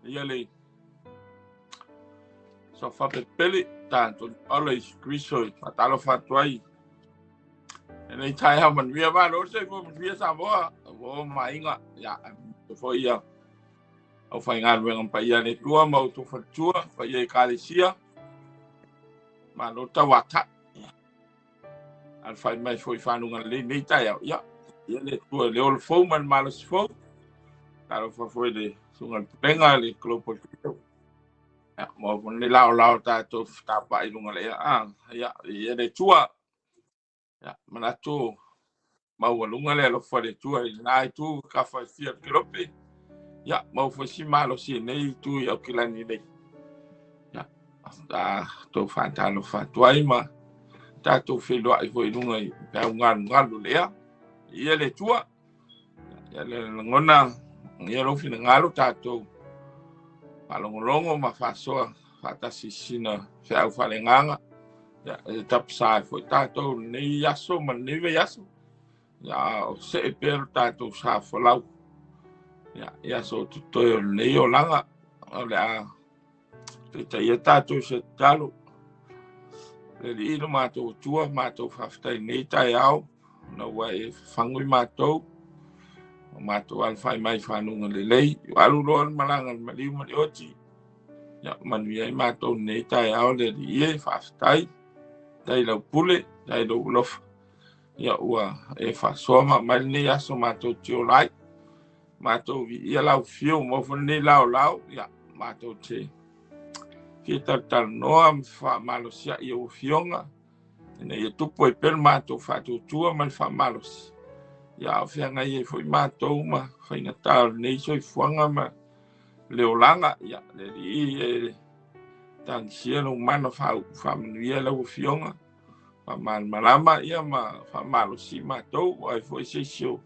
Ia le saofapepele tatou Paula Iesu Keriso e faatalofa atu ai lenei taeao manuia. Malo le soifua manuia Samoa, uo ma aiga, ia foi ia aufaigaluega paia a le Atua ma outou faletua, paia i Ekalesia, malo tauatai. Alafai mai foi i fanuga lelei nei taeao, ia, ia le Atua i le ola fou ma le malosi fou. Talofa foi i le susuga i le Pulega, le Global Kingdom. Ia, mo le laolao tatou tapai i luga le ea. Ah, ia, ia le Atua. Ia, manatu maualuga le alofa o le Atua i lena itu kafa e fia o le kelope. Ia, maua foi si malosi i lenei itu i Aukilani nei. Ia, tatou faatalofa atu ai ma tatou feiloai foi i luga i peau galugalu le ea. Ia le Atua. Ia le lagona, ia lou finagalo tatou faalogologo ma faasoa faatasi i sina feau faaleagaga. Ia, e tapasa ai foi tatou lenei aso ma lenei vaiaso. Ia, o see pea lo tatou sa folau. Ia, i aso o totoe o lenei olaga, o le a taitaia tatou i se tatalo. Le Alii lo matou Atua, matou faafetai i lenei taeao, ona ua e fafagu i matou, o matou alafai mai i fanuga lelei, ua alu loa le malaga i le maliu ma le oti. Ia, manuia ai matou lenei taeao, le Alii e, faafetai. Faafetai i lau pule, faafetai i lou alofa. Ia, ua e faasoa ma aumai lenei aso matou te ola ai. Matou viia lau afio, maua foi lenei laolao, ia, matou te fia talatalanoa ma faamalosiai i ou afioga, ina ia tupu ai pea le matou faatuatua ma le faamalosi. Ia, a o feagai ai foi matou ma faigata o lenei soifuaga ma le olaga, ia, le Alii e tagisia lou mana faamanuia lau afioga, faamalamalama ia ma faamalosi matou, ai foi se isi o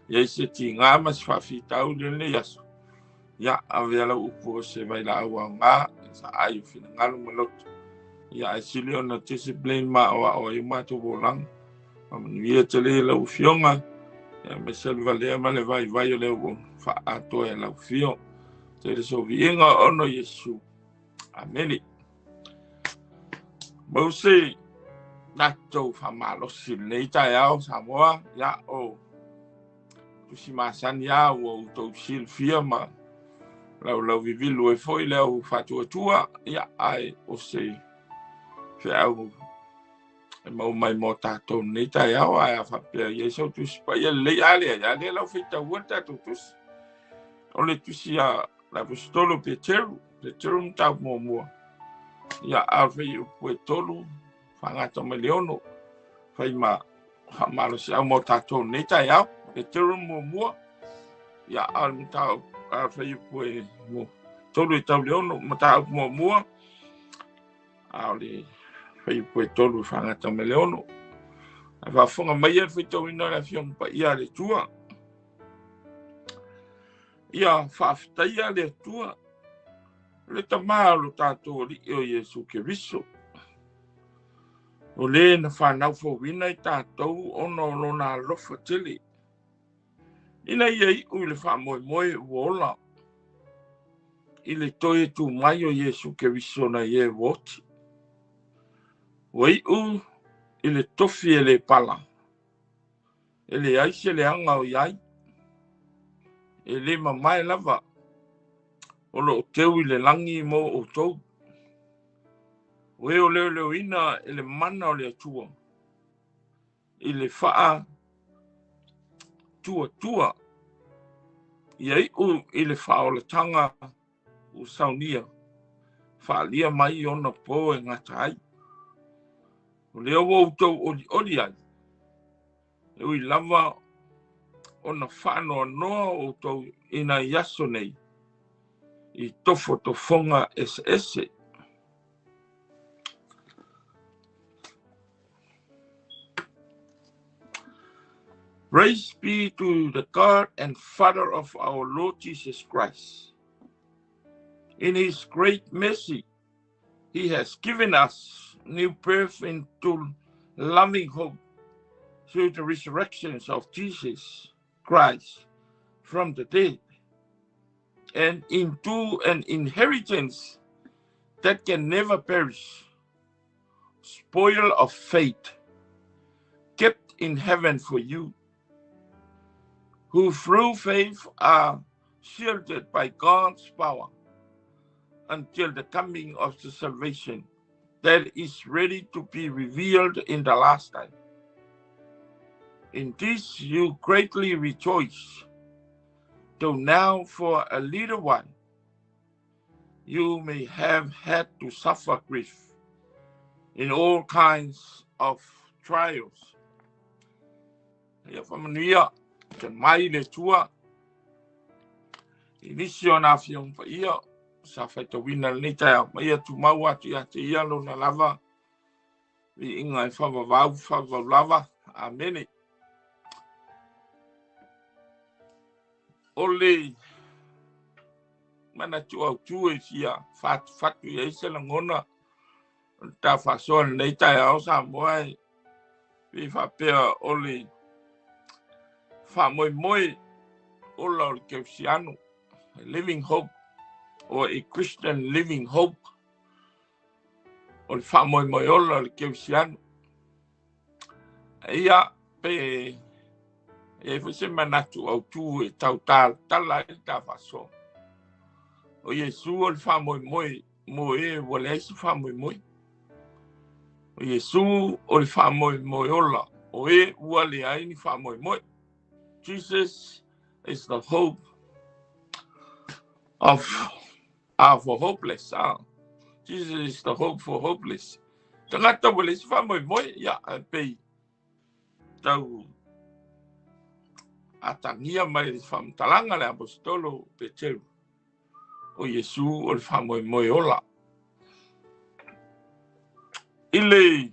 i ai se tiga ma se faafitauli o lenei aso. Ia, ave lau upu o se vailaau aoga, saai o finagalo ma loto. Ia, ae sili ona discipline ma aoao ai o matou olaga. Faamanuia tele lau afioga, ia aemaise le valea ma le vaivai o le auauna faaatoa e lau afio. Tele soviiga ona o Iesu. Amene. Mau se tatou faamalosi i lenei taeao Samoa, ia o tusi masani lava ua outou silafia ma laulau vivilu ai foi le au faatuatua, ia ae o se feau e maua mai mo tatou lenei taeao, ae a faapea i ai sau tusi paia lelei, a leai, a lea lau faitaua le tatou tusi. O le tusi a le aposetolo Peteru, Peteru mataupu muamua, ia a o le fuaiupu e 3 faagata mai le 6, fai ma faamalosiau mo tatou lenei taeao. Peteru muamua, ia a o le mataupu a o le fuaiupu e 3 e tau le 6, mataupu muamua, a o le fuaiupu e 3 faagata mai le 6. Ae faafofoga mai le faitauina o le Afioga Paia a le Atua. Ia faafetaia le Atua, le Tama o lo tatou Alii o Iesu Keriso, o le na fanau fouina i tatou ona o lona alofa tele, ina ia iu i le faamoemoe ua ola i le toe tu mai o Iesu Keriso nai e ua oti. Ua iu i le tofi e le pala, e leai se leaga o i ai, e le mamae lava, o lo o teu i le lagi mo outou. O e o leoleoina e le mana o le Atua i le faatuatua ia iu i le faaolataga ua saunia, faaalia mai ona po e gata ai. O lea ua outou olioli ai, e ui lava ona faanoanoa outou i nai aso nei i tofotofoga eseese. Praise be to the God and Father of our Lord Jesus Christ. In his great mercy, he has given us new birth into loving hope through the resurrection of Jesus Christ from the dead. And into an inheritance that can never perish, spoil of faith, kept in heaven for you, who through faith are shielded by God's power until the coming of the salvation that is ready to be revealed in the last time. In this you greatly rejoice, though now for a little while you may have had to suffer grief in all kinds of trials. Ia faamanuia te mai le Atua i nisi o nā Afioga Paia sa faitauina lenei taeao, ma ia tumau atu ia te ia lona lava viiga e faavavau faavavau lava. Amene. O le manatu autu e fia fatufatu i ai se lagona o le ta faasoa lenei taeao Samoa e pei faapea o le faamoemoe ola o le Kerisiano, a living hope or a Christian living hope, o le faamoemoe ola o le Kerisiano. Ia, pe i ai foi se manatu autu e tau talatala ai le ta faasoa. O Iesu o le faamoemoe mo e ua leai se faamoemoe. O Iesu o le faamoemoe ola o e ua leai ni faamoemoe. Jesus is the hope of for hopeless. Jesus is the hope for hopeless. Tagata ua leai se faamoemoe, ia, ae pei tau atagia mai le faamatalaga le Aposetolo Peteru, o Iesu o le faamoemoe ola. I le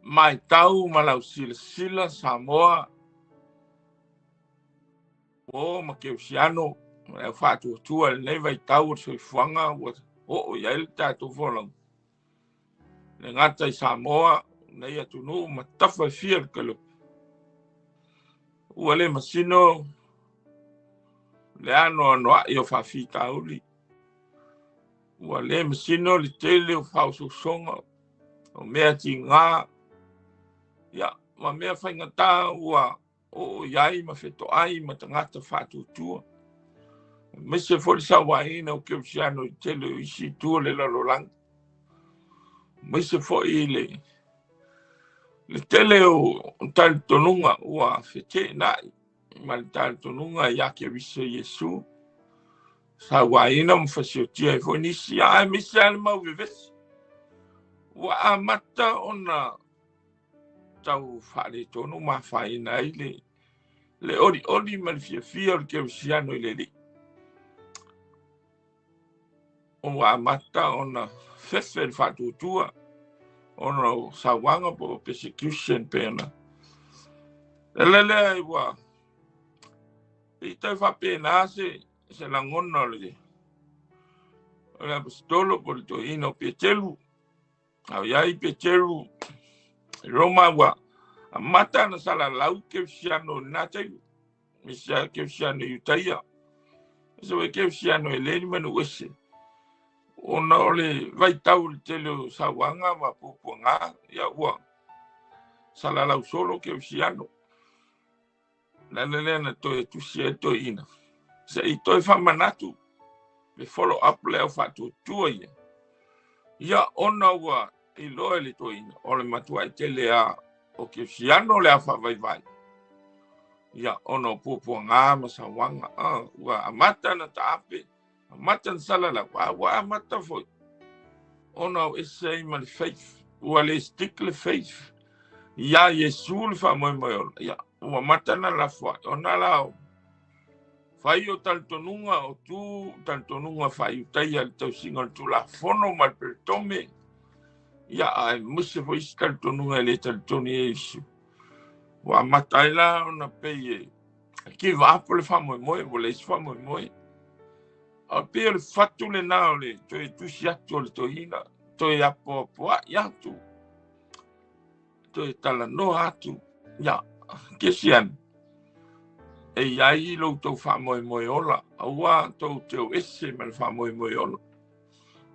matau ma lau silasila Samoa, o ma Kerisiano, ma le au faatuatua i lenei vaitau o le soifuaga ua oo i ai le tatou folauga. Le gata i Samoa, nei atunuu ma tafa e fia le kelope. Ua le masino le anoanoai o faafitauli. Ua le masino le tele o faaosoosoga, o mea tiga, ia, ma mea faigata ua oo i ai ma fetoai ma tagata faatuatua. Aemaise foi le sauaina o Kerisiano i tele o isi itu o le lalolagi. Aemaise foi le le tele o talitonuga ua feteenai ma le talitonuga ia Keriso Iesu. Sauaina ma fasiotia ai foi nisi, aemaise lava le mau vevesi. Ua amata ona tau faaletonu ma afaina ai le le olioli ma le fiafia o le Kerisiano i le Alii. Ua amata ona fefe le faatuatua ona o sauaga po o persecution pe ona. Le ala lea ua pei tau faapena se se lagona o le o le aposetolo po o le toeaina o Peteru. A o iai Peteru i Roma ua amata ona salalau Kerisiano i lena taimi. Aemaise lava Kerisiano i Iutaia. Aemaise foi Kerisiano e le ni manu ese. Ona o le vaitau o le tele o sauaga ma puapuaga, ia ua salalau solo Kerisiano. Le ala lea na toe tusi ai toeaina se i toe faamanatu le follow up lea o faatuatua ia. Ia ona ua iloa e le toeaina o le matuai tele a o Kerisiano le a faavaivai. Ia ona o puapuaga ma sauaga, ua amata na taape, amata na salalau, a ua amata foi ona o ese ai ma le faith, ua le stick le faith iā Iesu le faamoemoe ola. Ia, ua amata na lafo ai, ona la o fai o talitonuga o tu talitonuga faaiutaia le tausiga o le Tulafono ma le Peretome, ia, aemaise foi isi talitonuga e le talitonu i ai Iesu. Ua amata ai la ona pei e give up le faamoemoe, ua leai se faamoemoe. A pei o le fatu lena o le toe tusi atu o le toeaina, toe apoapoai atu, toe talanoa atu, ia, Kesiano. E i ai lo outou faamoemoe ola, aua tou te o ese ma le faamoemoe ola.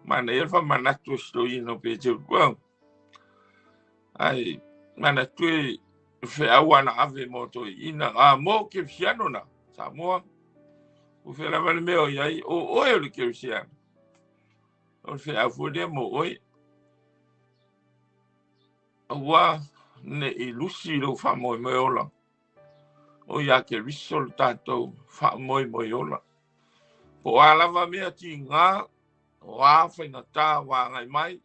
Manaia le faamanatu o si toeaina o Peteru. Ai manatu e feau ana ave mo toeaina, a mo kerisiano na Samoa. O fea lava le mea o i ai, o oe o le kerisiano. O le feau foi lea mo oe. Aua ne i lusi lou faamoemoe ola. O ia Keriso le tatou faamoemoe ola. Po o a lava mea tiga, o a faigata ua agai mai,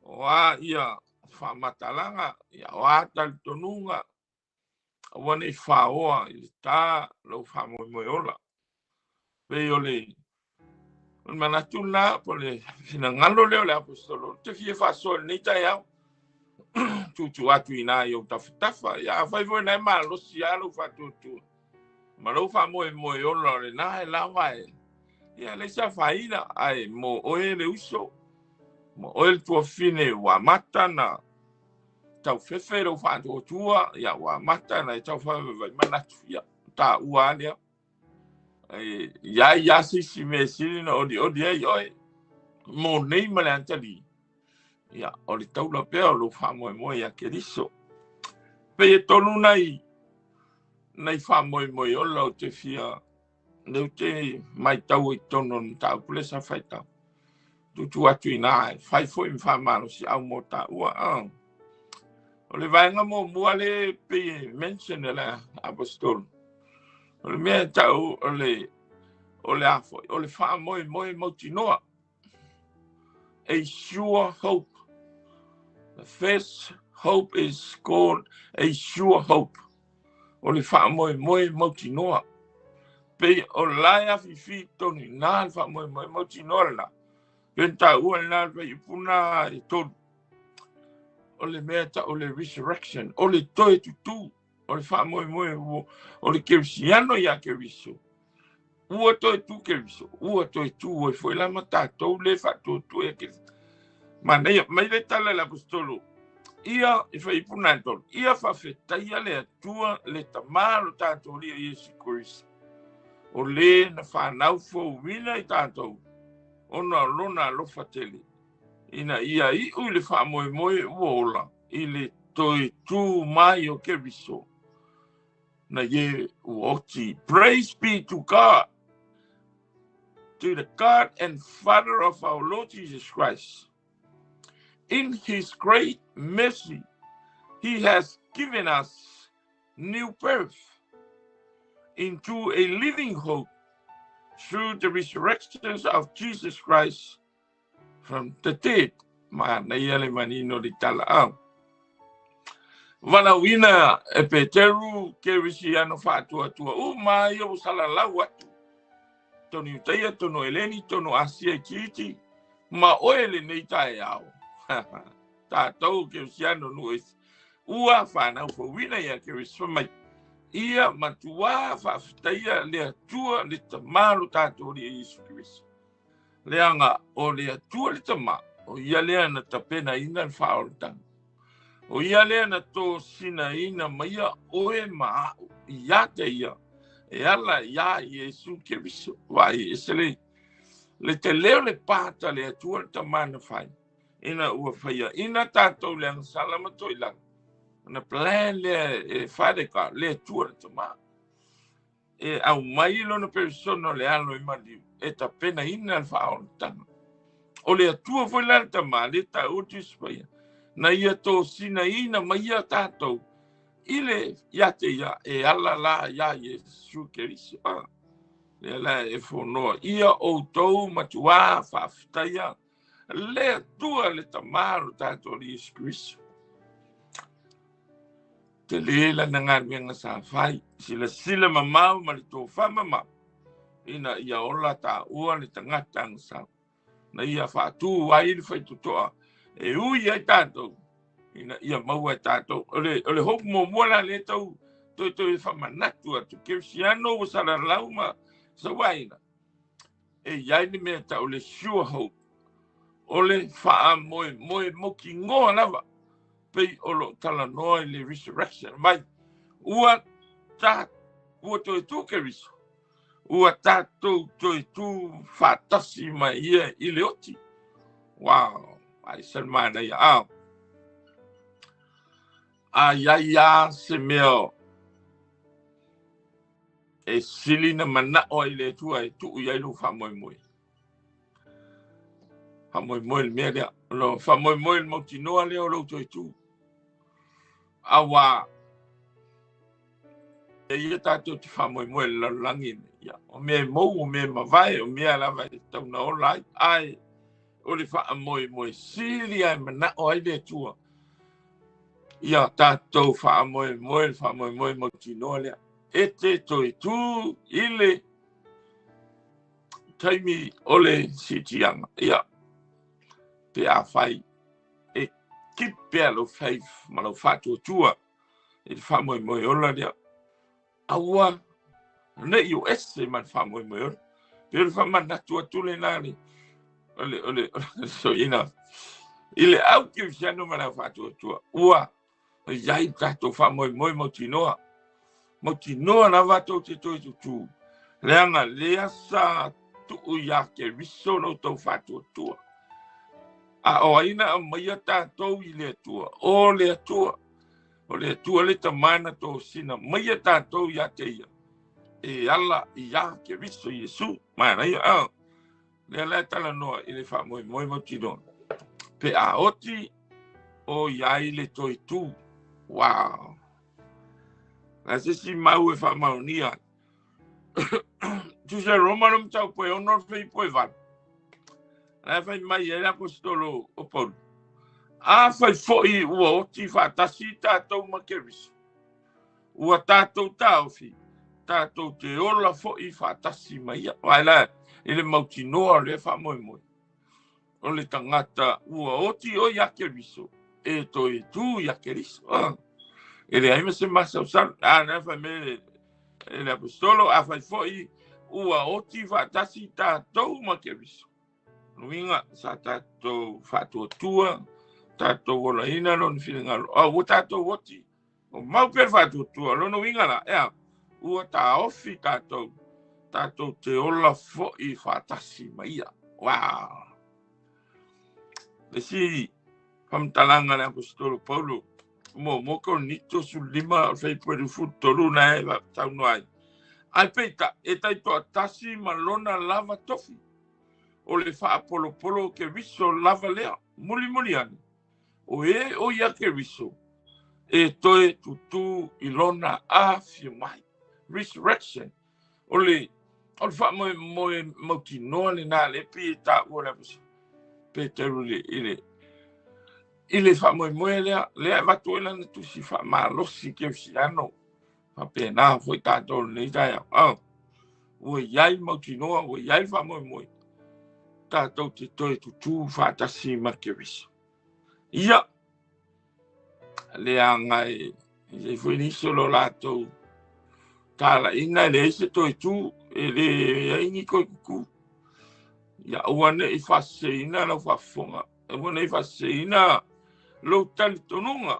o a ia faamatalaga, ia o a talitonuga, aua ne i faoa i le tā lou faamoemoe ola. Pei o le manatu lena po o le finagalo lea o le aposetolo te fia faasoa i lenei taeao. Tuutuu atu i ina i ou tafatafa. Ia afai foi na e malosi lava lou faatuatua ma lou faamoemoe ola o lena e lava e ia leai se afaina, ae mo oe le uso, mo oe le tuafine ua amata na taufefe lou faatuatua, ia ua amata na e taufaivavai manatu, ia taua lava lea. E iai lava se isi mea e sili na olioli ai oe mo nei ma le atalii, ia o le taula pea o lou faamoemoe ia Keriso. Pei e tolu nai nai faamoemoe ola o te fia lea ou te matau i totonu o le mataupu lea sa faitau. Tuutuu atu i ina e fai foi ma faamalosiau mo taua. O le vaega muamua lea pei e mention e le apostolo, o le mea e tau o le a foi, o le faamoemoe mautinoa. A sure hope. The first hope is called a sure hope. O le faamoemoe mautinoa. Pei o la e afifi tonu i ina le faamoemoe mautinoa lena. Pei ona taua lena le fuaipuna e 3. O le mea tau o le resurrection, o le toe tutū, o le faamoemoe o le kerisiano ia Keriso. Ua toe tu Keriso, ua toe tu ai foi la ma tatou le faatuatua ia Keriso. Manaia, mai le tala le apostolo, ia i fuaipuna e 3, ia faafetaia le Atua le Tamā lo tatou Alii Iesu Keriso. O le na whanau fouina i tatou, ona o lona alofa tele. Ina ia iu i le faamoemoe ua ola, i le toe tū mai o Keriso, na e ua oti. Praise be to God, to the God and Father of our Lord Jesus Christ. In his great mercy, he has given us new birth into a living hope through the resurrection of Jesus Christ from the dead. Manaia le manino le tala au. Valaauina e Peteru kerisiano faatuatua uma ia ua salalau atu. Tonu Iutaia, tonu Eleni, tonu Asia itiiti, ma oe lenei taeao. Tatou kerisiano nuu ese. Ua whanau fouina ia Keriso mai. Ia matuā faafetaia le Atua le Tamā lo tatou Alii Iesu Keriso. Leaga o le Atua le Tamā, o ia lea na tapenaina le faaolataga. O ia lea na tosinaina maia oe ma a'u ia te ia e ala iā Iesu Keriso. Vaai ese le le telē o le pata le Atua le Tamā na fai. Ina ua faiaina tatou le agasala ma toailaga. Ona plan lea e Father God, le Atua le Tamā. E aumai lona persona o le alo i maliu e tapenaina le faaolataga. O le Atua foi la le Tamā, le taua Tusi Paia, na ia tosinaina maia tatou i le ia te ia e ala la iā Iesu Keriso. Lea la e fonoa ia outou matuā faafetaia le Atua le Tamā lo tatou Alii Iesu Keriso. Tele lana galuega sa fai, silasila mamao ma le tofa mamao, ina ia ola taua le tagata agasala. Na ia faatū ai le faitotoa e ui ai tatou, ina ia maua e tatou. O le hope muamua la lea tau toe faamanatu atu, kerisiano ua salalau ma sauaina. E iai le mea tau le sure hope, o le faamoemoe mautinoa lava, pei o loo talanoa i le resurrection mai. Ua ta ua toe tu Keriso, ua tatou toe tu faatasi ma ia i le oti. Wow, ai se manaia. A a ia ia se mea e sili na manao ai le Atua e tuu i ai lou faamoemoe. Faamoemoe le mea lea. O lo faamoemoe le mautinoa lea o lou toe tu. Auā e ia tatou te faamoemoe i le lalolagi lenei. Ia, o mea e mou, o mea e mavae, o mea lava e tatau ona ola ai. Ae o le faamoemoe sili ae manao ai le Atua ia tatou faamoemoe le faamoemoe mautinoa lea. E te toe tu i le taimi o le siitiaga. Ia, pe afai e keep pea lou faith ma lou faatuatua i le faamoemoe ola lea. Aua ne i o ese ma le faamoemoe ola. Pe o le faamanatu atu lena le o le o le soina i le au kerisiano ma le au faatuatua. Ua i ai tatou faamoemoe mautinoa. Mautinoa lava tou te toe tutū. Leaga lea sa tuu iā Keriso lo outou faatuatua. A o ai na aumaia tatou i le Atua? O le Atua. O le Atua le Tama na tosina maia tatou ia te ia e ala iā Keriso Iesu. Manaia, a? Lea la e talanoa i le faamoemoe mautinoa. Pe a oti o i ai le toe tu. Wow! La se isi mau e faamaonia ai. Tusa Roma lo mataupu e 6 le fuaiupu e 8. La e fai mai ai le aposetolo o Paulo. Afai foi ua oti faatasi tatou ma Keriso, ua tatou taofi, tatou te ola foi faatasi ma ia. Vaai la i le mautinoa o lea faamoemoe. O le tagata ua oti o ia Keriso, e toe tu ia Keriso. E leai ma se masaosalo. A na fai mai le aposetolo, afai foi ua oti faatasi tatou ma Keriso. Luiga sa tatou faatuatua, tatou olaina lona finagalo. A ua tatou oti, o mau pea le faatuatua. Lona uiga la, ea, ua taofi tatou, tatou te ola foi faatasi ma ia. Wow! Le isi faamatalaga a le aposetolo Paulo, mo Korinito 15 o le fuaiupu e 23 na e saunoa ai. Ae peitai, e taitoatasi ma lona lava tofi. O le faapolopolo o Keriso lava lea. Mulimuli ane, o e o ia Keriso e toe tutū i lona afio mai. Resurrection. O le o le faamoemoe mautinoa lena lea pei e taua le aposetolo Peteru i le, i le, i le faamoemoe lea, lea e avatu ai lana tusi faamalosi kerisiano. Faapena foi tatou i lenei taeao. Oh, ua i ai mautinoa, ua i ai faamoemoe, tatou te toe tutū faatasi ma Keriso. Ia, leaga e i ai foi nisi o lo latou talaiga e leai se toe tū, e leai ni toe tutū. Ia, aua ne i faaseseina lau faafofoga, aua ne i faaseseina lou talitonuga.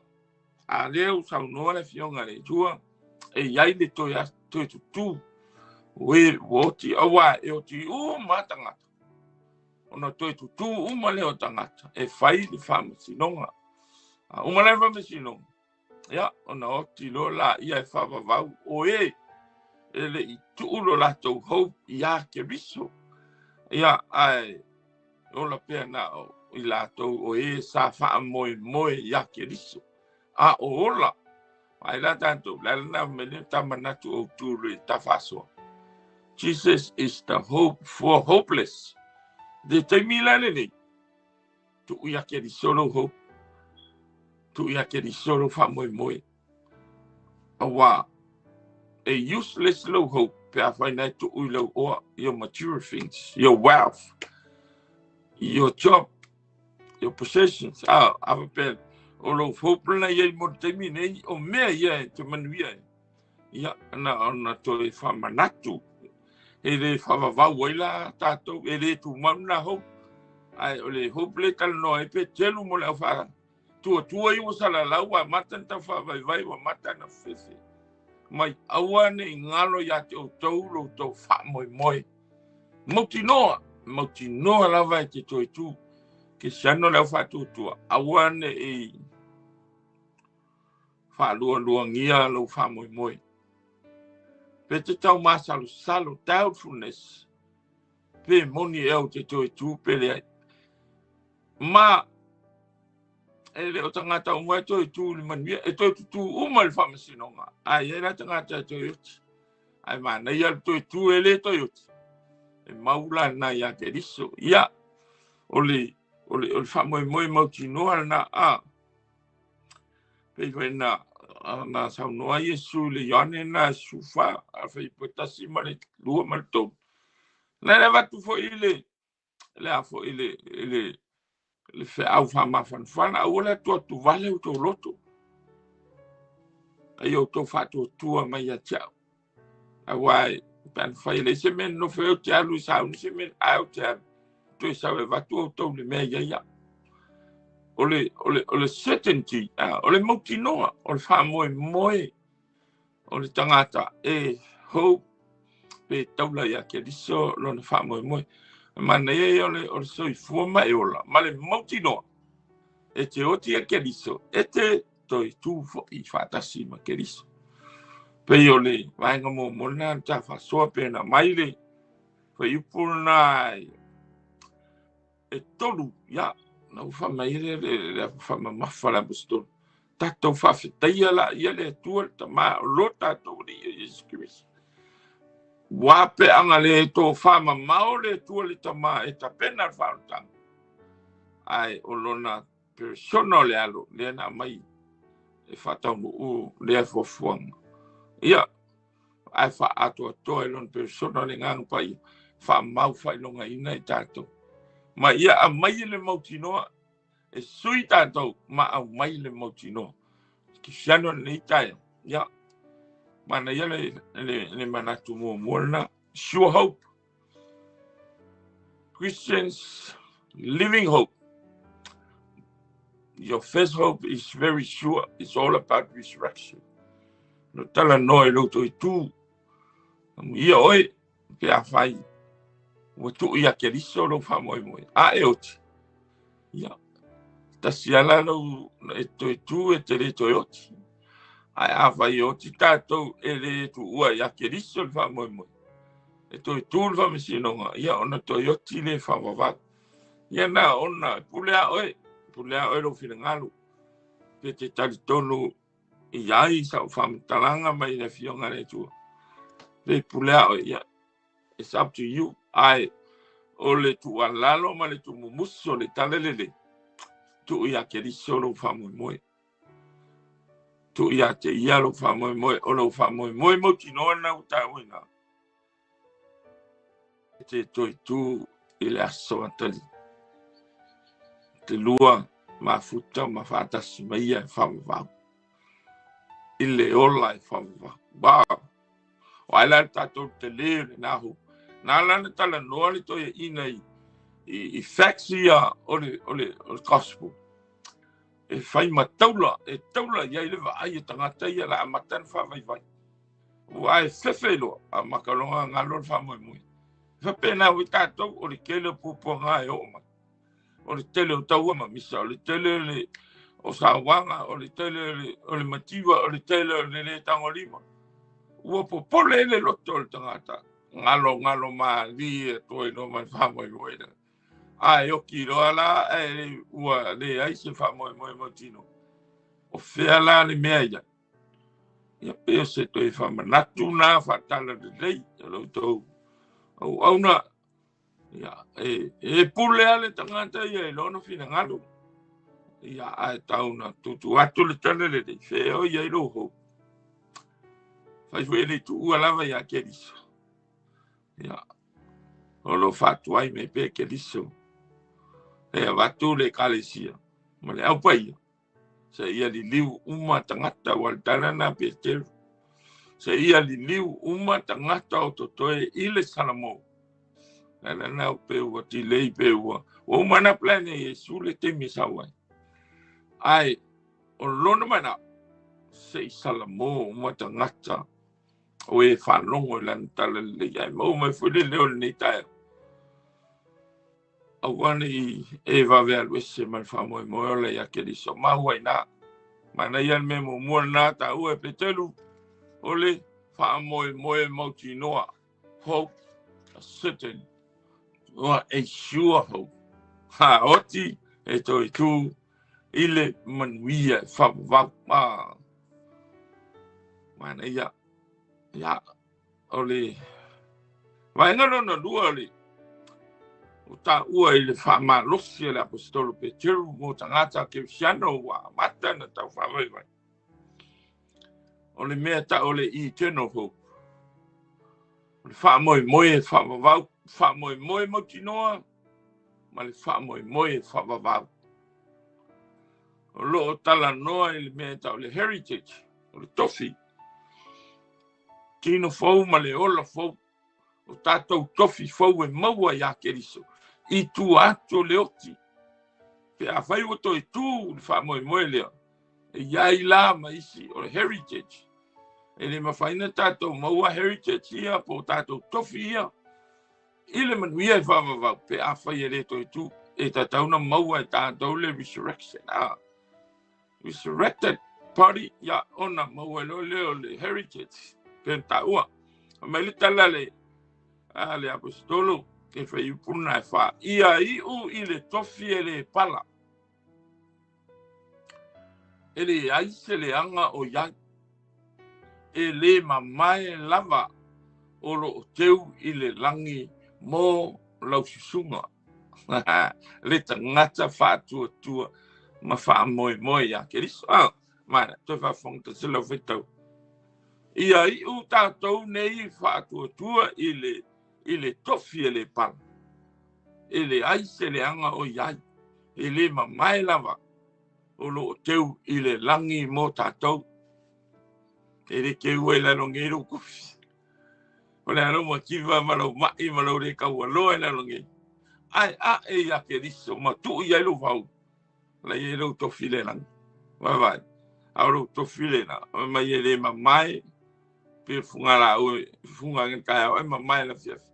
A lea ua saunoa le Afioga i le Atua, e i ai le toe, toe tutū, o e ua oti, auā e oti uma tagata. Ona toe tutū uma lea o tagata e fai le faamasinoga. A uma le faamasinoga, ia, ona oti loa laia e faavavau, o e e le i tuu lo latou hope iā Keriso. Ia, ae ola pea na o i latou o e sa faamoemoe iā Keriso. A o ola, ai la tatou, le ala na me le ta manatu o tu le ta faasoa. Jesus is the hope for hopeless. Le taimi la lenei, tuu iā Keriso lou hope, tuu iā Keriso lou faamoemoe. Auā, e useless lou hope pe afai na e tuu i lou oa, your material things, your wealth, your job, your possessions. A, a faapea, o lou hope lena i ai mo le taimi nei, o mea ia e te manuia ai. Ia, na ona toe faamanatu, e le faavavau ai la tatou, e le tumau lena hope. Ae o le hope lea e talanoa ai Peteru mo le au tuatua ia ua salalau, ua amata ona tau faavaivai, ua amata ona fefe. Mai aua neʻi galo iā te ʻoutou lo outou faamoemoe. Mautinoa, mautinoa lava e te toe tu. Kesiano le au faatuatua, aua neʻi faalualuagia lou faamoemoe. Pe te tau masalosalo, doubtfulness, pe moni ea ou te toe tu pe leai. Ma e le o tagata uma e toe tu i le manuia, e toe tutū uma i le faamasinoga, ae i ai la tagata e toe oti. Ae manaia le toe tu e le toe oti. E mau la lena ia Keriso. Ia, o le, o le, o le faamoemoe mautinoa lena a. Pei foi na, na saunoa Iesu i le Ioane na 14, a fai 1 ma le 2 ma le 3. Na le avatu foi i le, le a foi le, le, le feau faamafanafana, aua le atuatuvale outou loto. Ai outou faatuatua mai ia te au. Auā pe ana fai e leai se mea nonofo ai ou te alu i sauni se mea, ae ou te alu. Toe sau e avatu outou le mea i ai au. O le, o le, o le certainty, o le mautinoa, o le faamoemoe o le tagata e hope pe taula ia Keriso lona faamoemoe. E manaia ia o le soifua ma e ola, ma le mautinoa e te oti ia Keriso, e te toe tū foi faatasi ma Keriso. Pei o le vaega muamua lena na ta faasoa pe na mai le fuaiupu lena e tolu, ia, na ua faamai le, le, le faamamafa le Aposetolo. Tatou faafetaia la ia le Atua le Tama o lo tatou Alii o Iesu Keriso. Ua peaga le tofamamao le Atua le Tama e tapena le faaolataga. Ae o lona persona o le alo lea na aumai e faataunuu lea fuafuaga. Ia, ae faaatoatoa i lona persona o le Agaga Paia, faamau faailogaina i tatou. Ma ia aumai le mautinoa e sui tatou ma aumai le mautinoa. Kisiano lenei taeao. Ia, manaia le, le, le manatu muamua lena. Sure hope. Christians living hope. Your first hope is very sure. It's all about resurrection. No tala noa i lou toe tu. Ia oe, pe a fai. Ua tuu ia Keriso lou faamoemoe. A e oti. Ia. Tasi ala lou e toe tu e te le toe oti. Ae a fai e oti tatou e le tuua ia Keriso le faamoemoe. E toe tu le faamasinoga, ia ona toe oti le faavavau. Ia na ona, pule a oe, pule a oe lou finagalo. Pe te talitonu i ai sau faamatalaga mai le Afioga a le Atua. Pe pule a oe, ia, it's up to you. Ae o le tuualalo ma le tuumumusu o le tala lelei, tuu ia Keriso lou faamoemoe. Tuu ia te ia lou faamoemoe, o lou faamoemoe mautinoa lena ua taua i ina. E te toe tu i le aso atalii. Te lua mafuta ma faatasi mai ia e faavavau. I le ola e faavavau. Wow! O ai la le tatou tele o lena hu. Na ala na talanoa le toeaina i, i, i facts ia o le, o le, o le gospel. E fai ma taula, e taula i ai le vaai e tagata ia la amata na faavaivai. Ua e fefe loa, a makaloga galo le faamoemoe. E faapena foi tatou, o le tele o puapuaga e oo mai. O le tele o taua ma misa, o le tele o le o sauaga, o le tele o le, o le mativa, o le tele o le le tagolima. Ua popole le loto o le tagata. Galo, galo malie atu ai loa ma le faamoemoe lea. Ae oki loa la, ae ua leai se faamoemoe mautino. O fea la le mea ia? Ia pei o se toe faamanatu na faatala lelei o lo outou auauna. Ia, e, e pule lava le tagata ia i lona finagalo. Ia, ae tau na tuutuu atu le tala lelei, fea o i ai lou hope. Fai foi e le tuua lava ia Keriso. Ia, o lo faatuai mai pea Keriso. E avatu le Ekalesia ma le Au Paia seia liliu uma tagata ua le tala na Peteru. Seia liliu uma tagata o totoe i le Salamo. Le ala na pe ua delay pe ua ua uma na plan e Iesu le taimi e sau ai. Ae o lona manao, se i Salamo uma tagata O e faalogo i lana talalelei ae maua mai foi le leo i lenei taeao. Aua ne i e vave alu ese ma le faamoemoe ola ia Keriso. Maua i ina. Manaia le mea muamua lena taua e Peteru, o le faamoemoe mautinoa. Hope, a certain, or a sure hope. Ha, oti e toe tū i le manuia e whawawau. Ah, manaia. Ia, o le vaega lona lua o le o taua i le faamalosi a le Aposetolo Peteru mo tagata Kerisiano ua amata na tau faavaivai. O le mea tau o le eternal hope. O le faamoemoe e faavavau, faamoemoe mautinoa ma le faamoemoe e faavavau. O lo o talanoa i le mea tau le heritage, o le tofi. Tino fou ma le ola fou, o tātou tofi fou e maua iā Keriso, i tua atu o le oti. Pe afai ua toe tū le faamoemoe lea, e i ai la ma isi o le heritage. E le mafai ona tātou maua heritage ia po o tātou tofi ia i le manuia e faavavau pe afai e le toe tū. E tatau ona maua e tātou le resurrection. Ah. Resurrected body, ia ona maua loa lea o le heritage, pe na taua. Fai mai le tala le, a le aposetolo, e faiupu lena e fa, ia iu i le tofi e le pala. E leai se leaga o i ai. E le mamae lava o lo o teu i le lagi mo lau susuga. Le tagata faatuatua ma faamoemoe ia Keriso. Ah, mana, toe faafofoga tasi lau faitau. Ia iu tātou nei faatuatua i le, i le tofi e le pala. E leai se leaga o i ai. E le mamae lava o lo o teu i le lagi mo tātou. E le teua i lalo nei lou tofi. O le a lou mativa ma lou mai ma lou le taualoa i lalo nei. Ae ae ia Keriso ma tuu i ai lou fau. La i ai lou tofi le lagi. Vaavaai. A o lou tofi lena, mai e le mamae, pe fuga laau e fuga i le taeao e mamae le afiafi.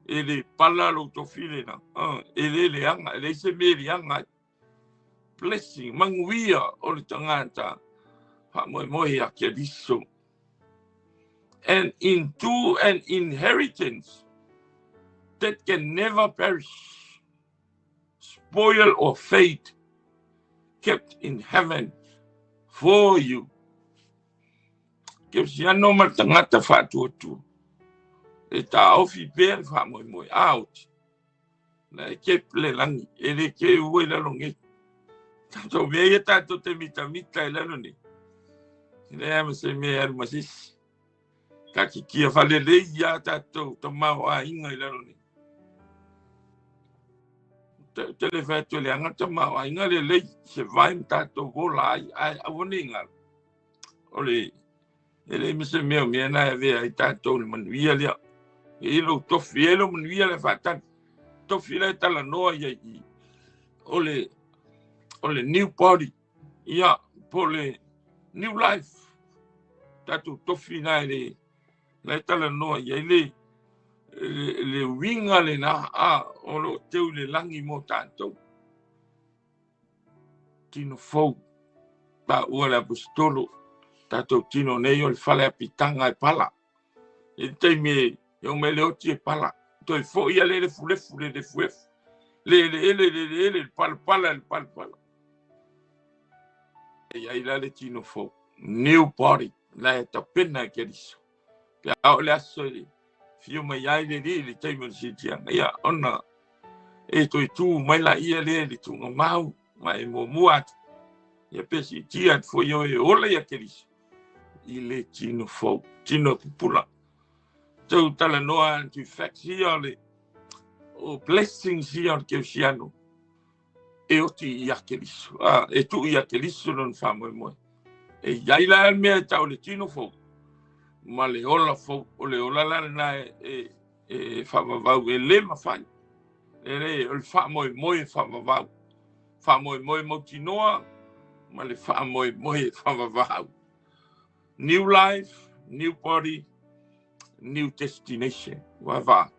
E le pala lou tofi lena. E le leaga, e leai se mea e leaga ai. Blessing, manuia o le tagata faamoemoe ia Keriso. And into an inheritance that can never perish, spoil or fade, kept in heaven for you. Kerisiano ma le tagata faatuatua e taofi pea le faamoemoe. A oti. Na e ke le lagi, e le ke ua i lalo nei. Tatou mea ia tatou te mitamita i lalo nei. E leai ma se mea e alu ma se isi. Ka kikia falelei ia tatou tamaoaiga i lalo nei. Te le fai atu e leaga tamaoaiga lelei, se vai ma tatou ola ai, ae aua ne i galo. O le, e leai ma se mea o mea na e avea ai tatou le manuia lea. E i lou tofi, e i lou manuia le faatali. Tofi la e talanoa ia i, o le, o le new body, ia, po le new life. Tatou tofi na e le, la e talanoa i ai le, le, le uiga lena a o lo o teu i le lagi mo tatou. Tino fou, taua le aposetolo, tatou tino nei o le fale apitaga e pala. I le taimi e o mai le oti e pala. Toe foi ia le lefulefu, le lefuefu. Le eleele, le eleele, le palapala, le palapala. E i ai la le tino fou. New body, la e tapena e Keriso. Pe a oo le aso e fio mai ai le Alii i le taimi o le siitiaga, ia, ona e toe tū mai laia lea i le tuugamau ma e muamua atu, ia pe siitia atu foi oe e ola ia Keriso i le tino fou, tino pupula. Tau talanoa atu i facts ia o le o blessings ia o le Kerisiano e oti ia Keriso, a, e tuu ia Keriso lona faamoemoe. E i ai la le mea e tau le tino fou ma le ola fou, o le ola la lena e, e, e faavavau e le mafai. E le, o le faamoemoe e faavavau. Faamoemoe mautinoa ma le faamoemoe e faavavau. New life, New body, new destination. Ua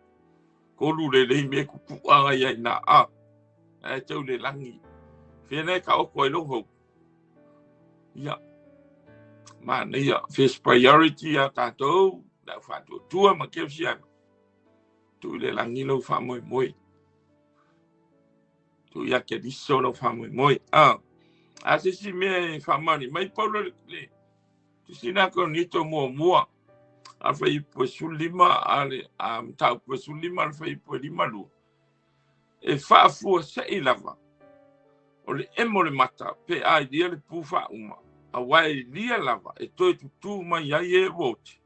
kolu le lei me kupuʻa ia ina a. Ae tau le lagi. Fea nei ka oko ai lou hou. Ia. Manaia. First priority a tātou. Le au faatuatua ma kerisiano. Tuu i le lagi lou faamoemoe. Tuu ia Keriso lou faamoemoe. A. A se isi mea e faamaoni mai Paulo le tusina Korinito muamua a fuaiupu e 15 a le a mataupu e 15 a le fuaiupu e 52. E faafuasei lava o le emo le mata pe a ilia le pu faauma, auā e ilia lava e toe tutū mai ai e ua oti,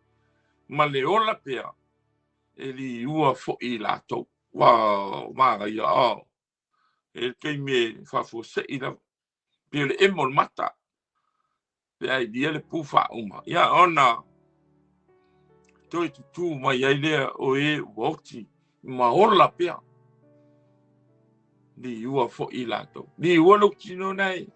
ma le ola pea e liua foʻi i latou. Ua manaia o e le taimi e faafuasei lava pe o le emo le mata pe a ilia le pu faauma, ia ona toe tutū mai ai lea o e ua oti ma ola pea liua foʻi i latou. Liua lou tino nei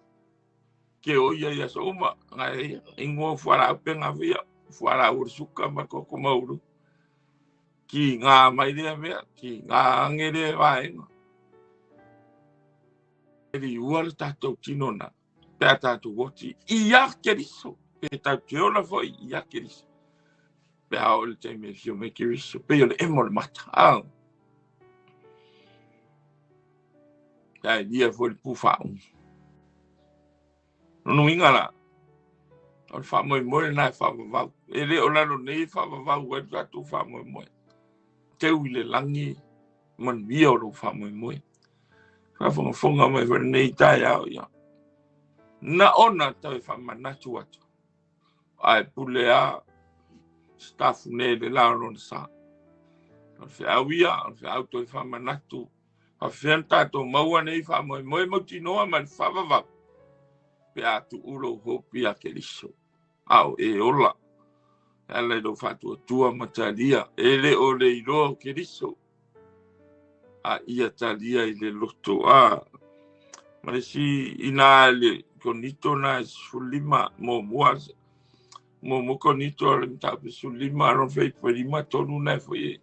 ke o ia ia so uma ngai ingoa fualaau penga fia fualaau o le suka ma koko maulu ki ngā mai lea mea ki ngā ange lea vaenga. E liua le tātou tino na pe a tātou oti i a Keriso pe tau te ola foi i a Keriso pe a o le taimi e fio mai Keriso pe o le emo le mata a ai lia foi le pu faauma. Lona uiga la o le faamoemoe lena e faavavau e le o lalo nei e faavavau ai le tatou faamoemoe teu i le lagi manuia o lou faamoemoe. Faafogafoga mai foi lenei taeao ia na ona tau e faamanatu atu ae pule a stafu nei le la o lona sa. O le feau ia, o le feau toe faamanatu. Faafefea na tatou maua nei faamoemoe mautinoa ma le faavavau pe a tuu lou hope ia Keriso. A o e ola. E ala i lou faatuatua ma talia. E le o le iloa o Keriso. A ia talia i le loto. A. Ma le si ina le Konito na 15 muamua muamua Konito le mataupu 15 a lona fuaiupu e 53 na e foi e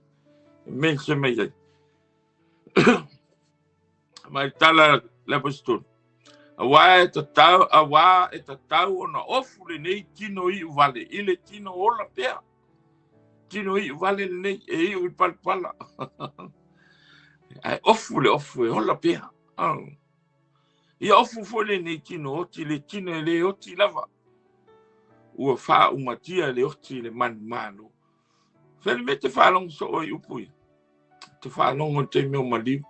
mense mai ai. Mai tala le aposetolo. Auā e tatau, auā e tatau ona ofu lenei tino iu vale, i le tino ola pea. Tino iu vale lenei, e iu i palapala. Ae ofu le ofu e ola pea. Oh. Ia ofu foi lenei tino oti, le tino e le oti lava. Ua faaumatia le oti i le manumalo. Fele me te faalogo soo ai upu ia. Te faalogo i le taimi o maliu.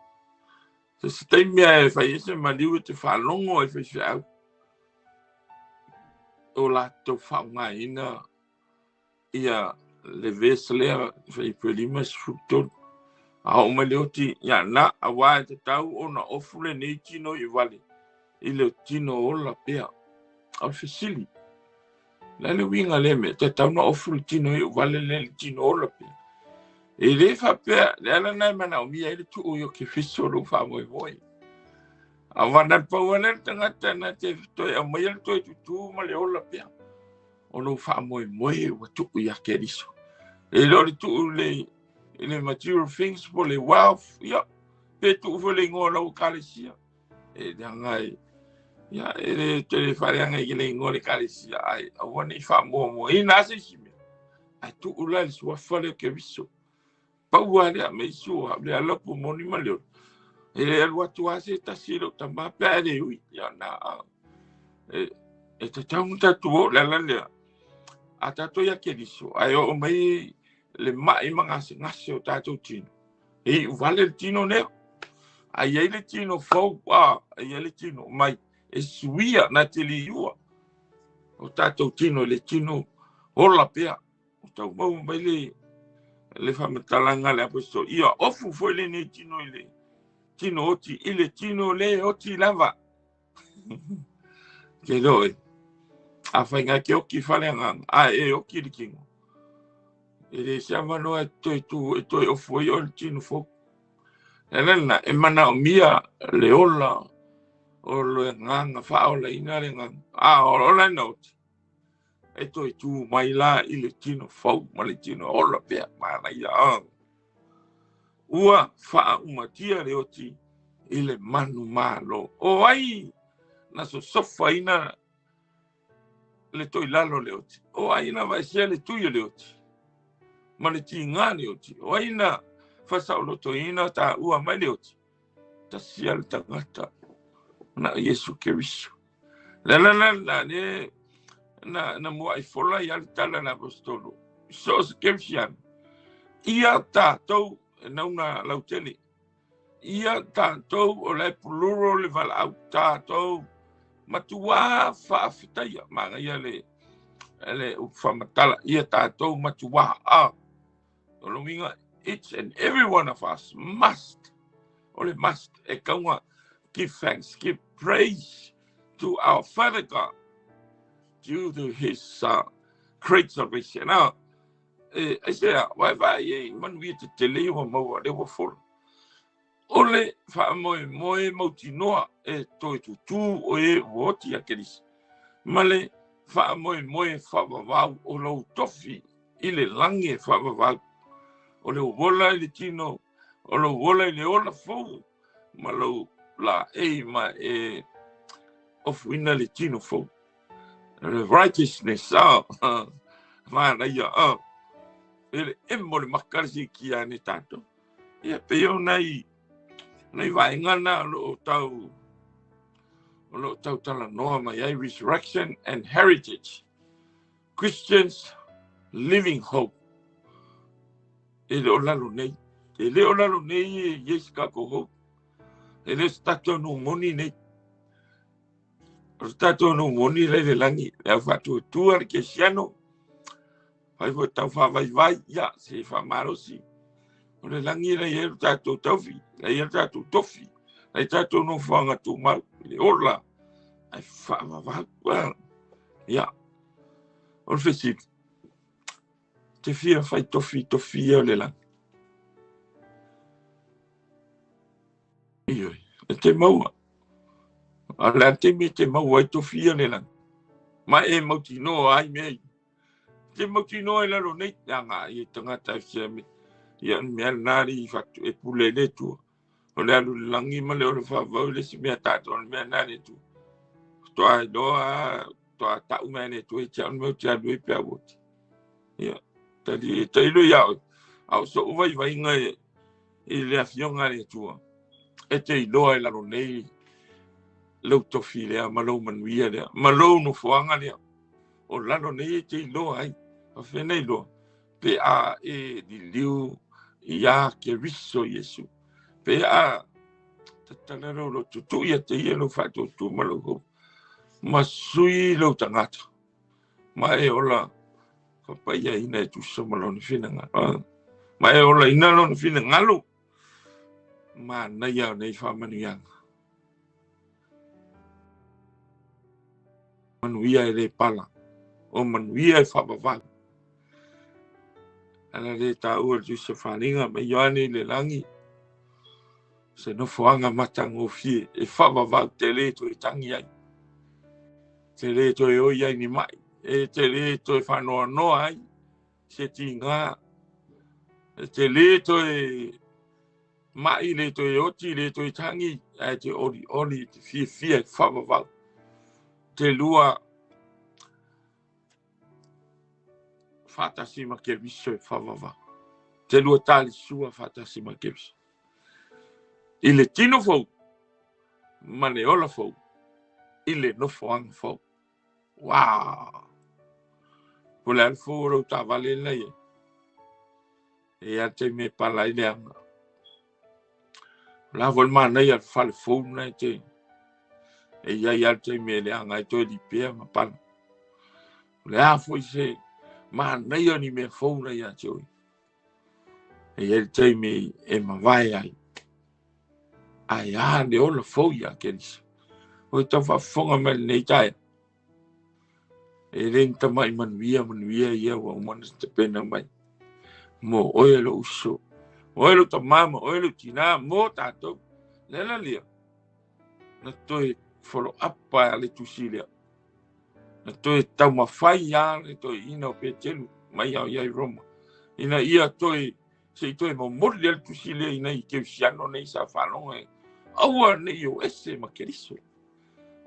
Se se taimi e fai ese maliu e te faalogo ai faifeau. O latou faaaogaina ia le vesi lea fuaiupu e 53. A oo mai le oti ia na auā e tatau ona ofu lenei tino i vale i le tino ola pea. O le fesili. Le a le uiga lea mea, tatau na ofu le tino i vale le le tino ola pea. E le faapea, le ala lena e manaomia ai le tuu i o Keriso lou faamoemoe. A wana pau le tagata na te toe aumaia le toe tutū ma le ola pea. O lou faamoemoe ua tuu ia Keriso. E le o le tuu le i le material things po le wealth, ia, pe tuu foi le igoa o lau ekalesia. E leaga e, ia, e le tele faaleaga i le igoa o le ekalesia, ai aua ne i faamuamuaina a se isi mea. Ae tuu la i le suafa lea o Keriso. Pau lava lea me isi ua le ala po moni ma le ola. E le alu atu lava se tasi i lou tama pe a e le ui. Ia na, e tatau ona tatou o le ala lea. A tatou ia Keriso, ae oo mai le mai ma gasegase o tatou tino. E iu vale le tino lea. A i ai le tino fou, a, e i ai le tino mai. E suia na te liua o tatou tino i le tino ola pea. O tau maua mai le faamatalaga le aposetolo. Ia ofu foi lenei tino i le tino oti, i le tino le oti lava. Ke loe. A whai ke oki whare agaga, a e oki le tino. E le se avanoa e toe tu, e toe ofu ai o le tino fou. E lena, e manaomia le ola o le agaga faaolaina le agaga. A o ola na oti. E toe tu mai la i le tino fou ma le tino ola pea manaia. Ua faaumatia le oti i le manumalo. O ai na sosofaina le toilalo le oti. O ai na vaesea le tui o le oti. Ma le tiga le oti. O ai na fasaolotoina taua mai le oti. Tasi a le tagata na Iesu Keriso. La la la la le na mua'i fola ia le tala le apostolo. So o se kerisiano. Ia tātou e nauna lautele. Ia tātou o le plural le valaau tātou matuā faafetaia. Manaia le upu faamatala. Ia tātou matuā a. O le uiga, each and every one of us must, o le must, e kauga give thanks, give praise to our Father God due to his great salvation. Now, e aisea, vaevae e manuia tetele ua maua le ua fola. O le faamoemoe mautinoa e toe tutū o e ua oti ia Keriso. Ma le faamoemoe faavavau o lou tofi i le lagi e faavavau. O le ola i le tino, o lou ola i le ola fou, ma lou laei ma e ofuina le tino fou. The righteousness, manaia, e le emo le maka le sikia ne tātou. Ia pei o nai vaega na o loo tau talanoa mai ai, resurrection and heritage. Christians living hope. E le o lalo nei. E le o lalo nei e iai se tatou hope. E le o se tatou numoni nei. O se tatou numoni la i le lagi. Le au faatuatua le kesiano. Fai foi tau faavaivai. Ia, se faamalosi. O le lagi la i ai lo tatou taufi. La i ai lo tatou tofi. La i tatou nofoaga tumau. Le ola. Ai faavavau. Ia. O le fesili. Te fia fai tofi tofi ia o le lagi. Ioe. E te maua. A le a le taimi e te maua ai tofi ia o le lagi. Ma e mautinoa ai mea ia. Te mautinoa i lalo nei. Le aga ai e tagata e fia me. Ia o le mea lena alii fatu e pule i le Atua. O le alu i le lagi ma le ola faavavau e le isi mea tatou o le mea lena a le Atua. Faatoa iloa faatoa tau mai e le Atua ia te au le mea ou te alu ai pe a ua oti. Ia, tali, tailo ia oe. A o so'u vaivaiga i le afioga a le Atua, e te iloa i lalo nei lou tofi lea ma lou manuia lea, ma lou nofoaga lea. O lalo nei e te iloa ai, faafefea na iloa, pe a e liliu ia Keriso Iesu, pe a tatala lou loto, tuu ia te ia lou faatuatua ma lou hope, ma sui lou tagata, ma e ola faapaiaina e tusa ma lona finagalo. Ma e olaina lona finagalo, manaia o nei faamanuiaga. Manuia e le pala, o manuia e faavavau. Ala le taua le Tusi o Faliga ma Ioane i le lagi, se nofoaga matagofie e faavavau te le toe tangi ai, te le toe oi ai ni mai, e te le toe faanoanoa ai se tiga, e te le toe mai, le toe oti, le toe tangi, ae te olioli, te fiafia e faavavau. Te lua faatasi ma Keriso e faavavau. Te lua talisua faatasi ma Keriso. I le tino fou, ma le ola fou, i le nofoaga fou. Wow! Po o le a le fou o lou taavale lena i ai? E i ai le taimi e pala ai le aga. O le a foi le manaia o le fale fou lena e te e i ai lava le taimi e leaga ai toe lipea ma pala. O le a foi se manaia o ni mea fou la ia te oe. E i ai le taimi e mavae ai. Ae a le ola fou ia Keriso. O e tau faafofoga mai lenei taeao. E le ni tama'i manuia manuia ia ua uma ona tapena mai mo oe e lou uso, mo oe lou tamā, mo oe lou tinā, mo tātou. Le ala lea, na toe follow up a le tusi lea. Na toe taumafai lava le toeaina o Petelu mai ao ia i Roma, ina ia toe se i toe momoli ai le tusi lea i nai Kerisiano nei sa faalogo e aua ne i o ese ma Keriso.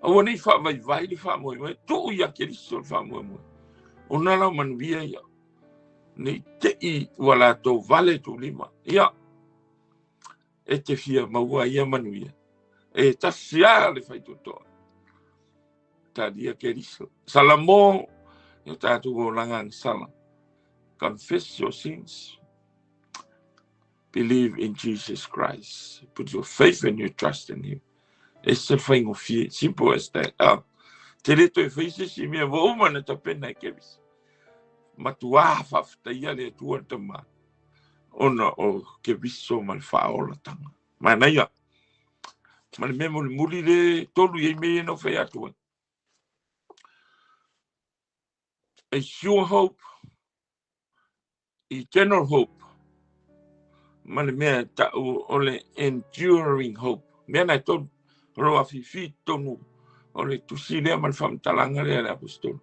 Aua ne i faavaivai le faamoemoe, tuu ia Keriso le faamoemoe. Ona lau manuia ia, ne i te i ua latou vale tuulima. Ia, e te fia maua ia manuia. E tasi lava le faitotoa. Talia Keriso. Salamo, ia tatou olaga agasala. Confess your sins. Believe in Jesus Christ. Put your faith and your trust in Him. E se faigofie. Simple as that. Ah, te le toe fai se isi mea ua uma na tapena e Keriso. Matuā faafetaia le Atua le Tama ona o Keriso ma le faaolatanga. Manaia. Ma le mea mulimuli le tolu i ai mea ia na ou fai atu ai. A sure hope, eternal hope, ma le mea e tau o le enduring hope. Mea na e tolu, o lo o afifi i totonu o le tusi lea ma le faamatalaga lea a le Aposetolo.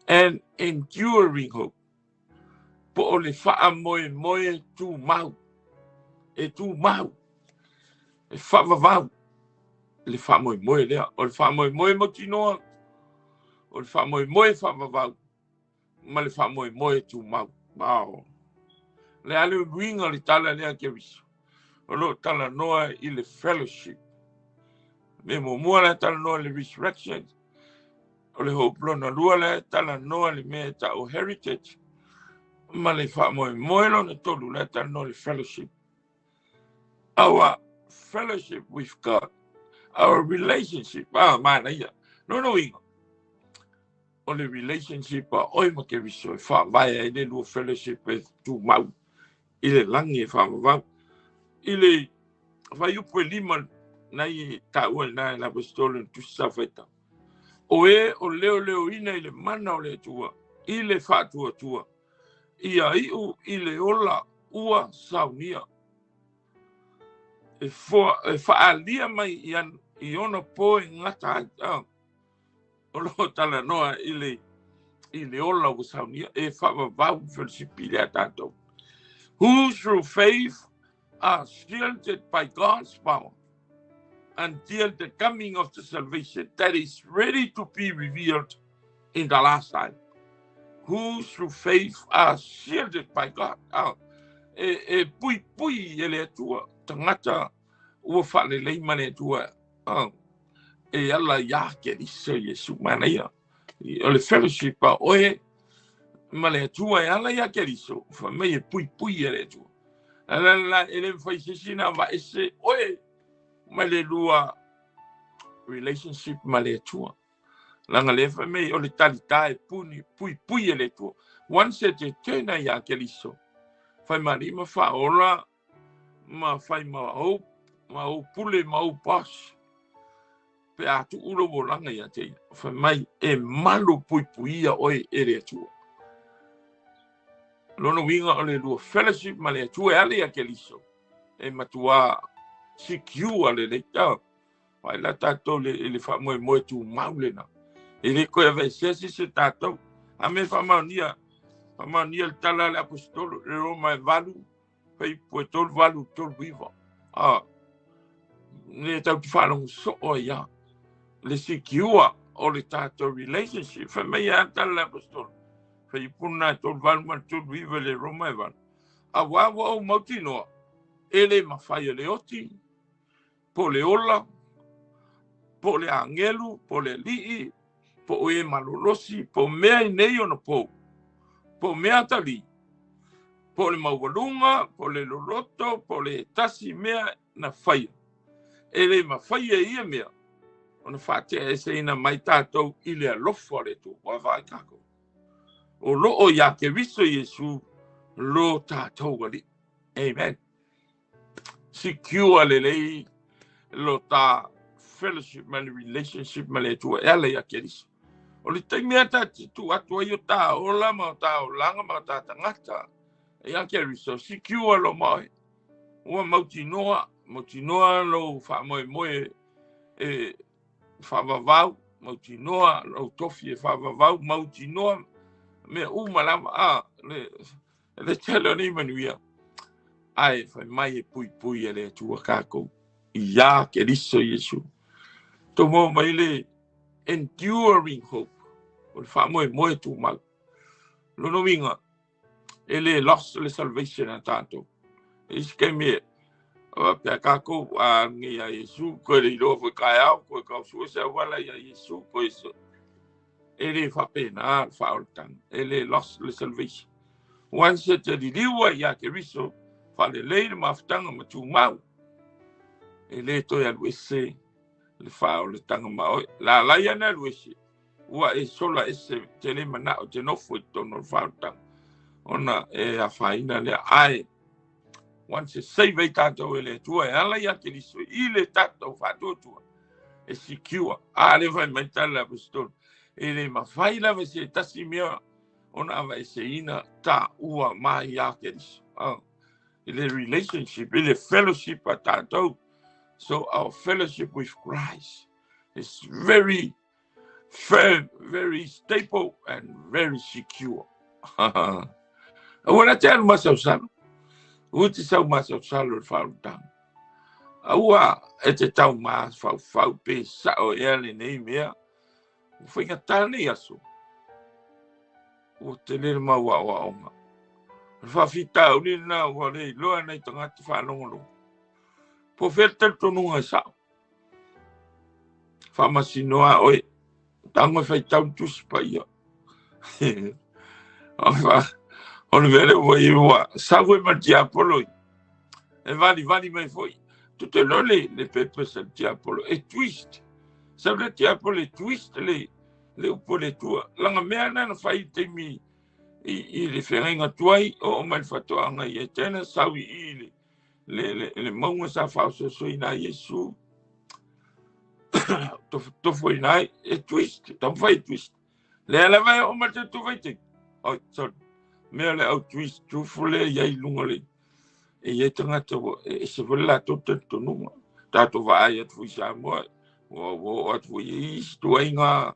An enduring hope, po o le faamoemoe tumau, e tumau, e faavavau le faamoemoe lea. O le faamoemoe mautinoa, o le faamoemoe faavavau, ma le faamoemoe tumau. Wow. Le a le uiga o le tala lea Keriso? O lo o talanoa i le fellowship. Mea muamua la e talanoa i le resurrection. O le hope lona lua la e talanoa i le mea e tau heritage. Ma le faamoemoe lona tolu la e talanoa i le fellowship. Our fellowship with God. Our relationship. Ah, manaia. Lona uiga, o le relationship a oe ma Keriso e faavae ai le lua fellowship e tumau i le lagi e faavavau. I le fuaiupu e 5 nai taua lena e le Aposetolo i le Tusi Sa Faitau. O e o leoleoina i le mana o le Atua i le faatuatua, ia iu i le ola ua saunia. E faaalia mai i ona po e gata ai. O lo o talanoa i le ola ua saunia e faavavau fellowship i lea tatou. Who through faith are shielded by God's power until the coming of the salvation that is ready to be revealed in the last time. Who through faith are shielded by God. Ah, e pui pui e le Atua, tagata ua faalelei ma le Atua. Ah, e ala iā Keriso Iesu manaia. O le fellowship a oe ma le Atua e ala iā Keriso, fai mai e puipui e le Atua. La la e le mafai se isi ona vaese oe ma le lua relationship ma le Atua. Leaga lea fai mai o le talitā e puni puipui e le Atua. Once e te tena iā Keriso, fai ma alii ma faaola ma fai ma ou, ma ou pule ma ou boss. Pe a tuu lou olaga ia te ia, fai mai e malu puipuia oe e le Atua. Lona uiga o le lua fellowship ma le Atua e ala ia Keriso, e matua secure lelei. Vaai la tatou i le faamoemoe tumau lena. E le toe aveesea se isi o tatou. A me faamaonia, faamaonia le tala a le Aposetolo, le Roma e 8, fuaiupu e 3, 8, 3, 9. Ah, le tau te faalogo soo ai lava. Le secure o le tatou relationship. Fai mai a tala a le Aposetolo. Fuaiupu lena e 3, 8 ma le 3, 9 le Roma e 8. Auā ua ou mautinoa, e le mafai e le oti, po o le ola, po o le agelu, po o le alii, po o e malolosi, po o mea i nei ona pou, po o mea atalii, po o le maualuga, po o le loloto, po o le tasi mea na faia. E le mafai e ia mea ona faateaeseina mai tatou i le alofa o le Atua. Ua vaai tatou. O lo o iā Keriso Iesu lo tatou Alii. Amen. Secure lelei lo ta fellowship ma le relationship ma le Atua e ala ia Keriso. O le taimi a ta te tuu atu ai o ta ola ma o ta olaga ma o ta tagata ia Keriso, secure lo ma oe. Ua mautinoa, mautinoa lou faamoemoe e faavavau Mautinoa lou tofi e faavavau, mautinoa mea uma lava a le tele o nei manuia. Ae fai mai e puipui e le Atua kākou iā Keriso Iesu. Tou maua mai le enduring hope, o le faamoemoe tumau. Lona uiga, e le lost le salvation a tātou. E isi taimi e faapea kākou, a nei a Iesu, koe le iloa foi taeao, koe tau sue se auala ia Iesu, koe se. E le faapena le faaolataga, e le lost le salvation. Once e te liliu ai ia Keriso, faalelei le mafutaga ma tumau, e le toe alu ese le faaolataga ma oe. La lai ana alu ese, ua e sola ese te le manao te nofo i totonu o le faaolataga, ona e afaina lea. Ae once e save ai tātou e le Atua e ala ia Keriso i le tātou faatuatua, e secure. A le fai mai tala apostolo, e le mafai lava se tasi mea ona avaeseina taua mai ia Keriso. I le relationship, i le fellowship a tātou. So our fellowship with Christ is very firm, very stable and very secure. Aua na te alu masaosalo. Ua te sau masaosalo le faaolataga. Aua e te tau mafaufau pe sao ea lenei mea. Ua faigata nei aso. Ua tele le mau aoaoga. O le faafitauli lena ua le iloa nai tagata faalogologo. Po o fea le talitonuga e sao. Faamasinoa oe. Tago e faitau le Tusi Paia. O le mea lea ua i ua sau e ma le tiapolo i. E valivali mai foi. Tutu loa le purpose a le tiapolo. E twist. Sau le tiapolo e twist le upu o le Atua. Laga mea na na fai i taimi i le feagaiga tuai o mai le faatoaga i Etena sau i le mauga sa faaososoina ai Iesu. Tofotofo ina ai, e twist, taumafai e twist. Lea lava e oo mai le tatou vaitaimi. Oi, sorry. Mea o le au twist, tufu lea i ai i luga o le. E i ai tagata ua e ese foi le latou talitonuga. Tatou vaai atu foi i Samoa, ua oo atu foi i isi tuaiga.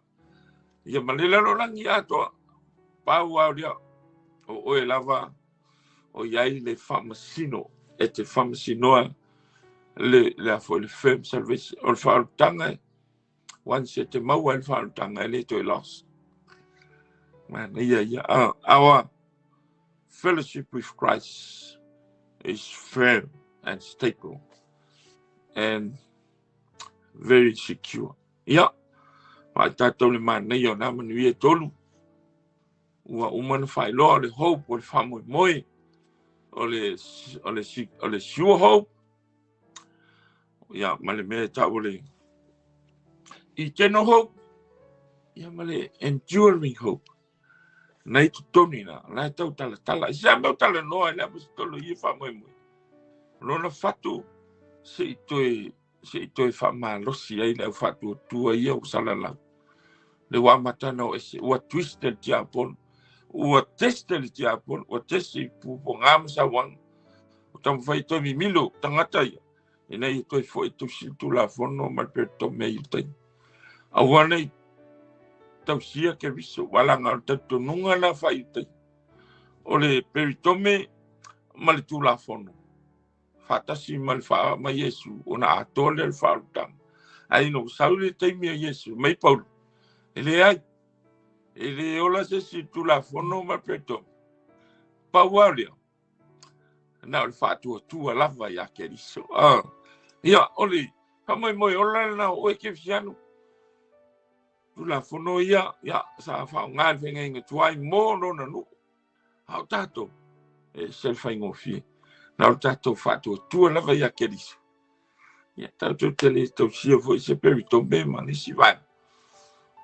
Ia ma le lalolagi atoa. Pau lava o lea, o oe lava o i ai le faamasino, e te faamasinoa le a foi le firm salvation. O le faaolataga, once e te maua ai le faaolataga, e le toe lost. Manaia ia. Our fellowship with Christ is firm and stable and very secure. Ia, faai tātou le manaia o nā manuia e tolu. Ua uma na faailoa o le hope, o le faamoemoe, o le sure hope. Ia, ma le mea e tau o le eternal hope. Ia, ma le enduring hope. Nei totonu ina, la e tau talatala. I se a mea o talanoa i le apostolo i e faamoemoe. Lona fatu se i toe faamalosi ai le au faatuatua ia ua salalau. Le ua amata o ese, ua twist le tiapolo, ua teste le tiapolo, ua teste i pupuaga ma sauaga. O taumafai toe mimilo tagata ia, ina ia toe foi tausi le Tulafono ma le peretome ai i le taimi. Aua nei tausia Keriso, walaga o le talitonuga na fai i tai. O le peritome ma le Tulafono faatasi ma le faa ma Iesu, ona atoa lea le faaolataga. Ae ina ua sau le taimi a Iesu, mai Paulo, e leai, e le ola se isi Tulafono ma le peritome. Pau lava lea, na o le faatuatua lava ia Keriso. Ia, o le faamoemoe ola lena o oe kerisiano. Tulafono ia, ia, sa faaaoga le feagaiga tuai mo lona nuu. A o tatou, e se le faigofie. Na o le tatou faatuatua lava ia Keriso. Ia, tatou te le tausia foi se peritome ma nisi vaega.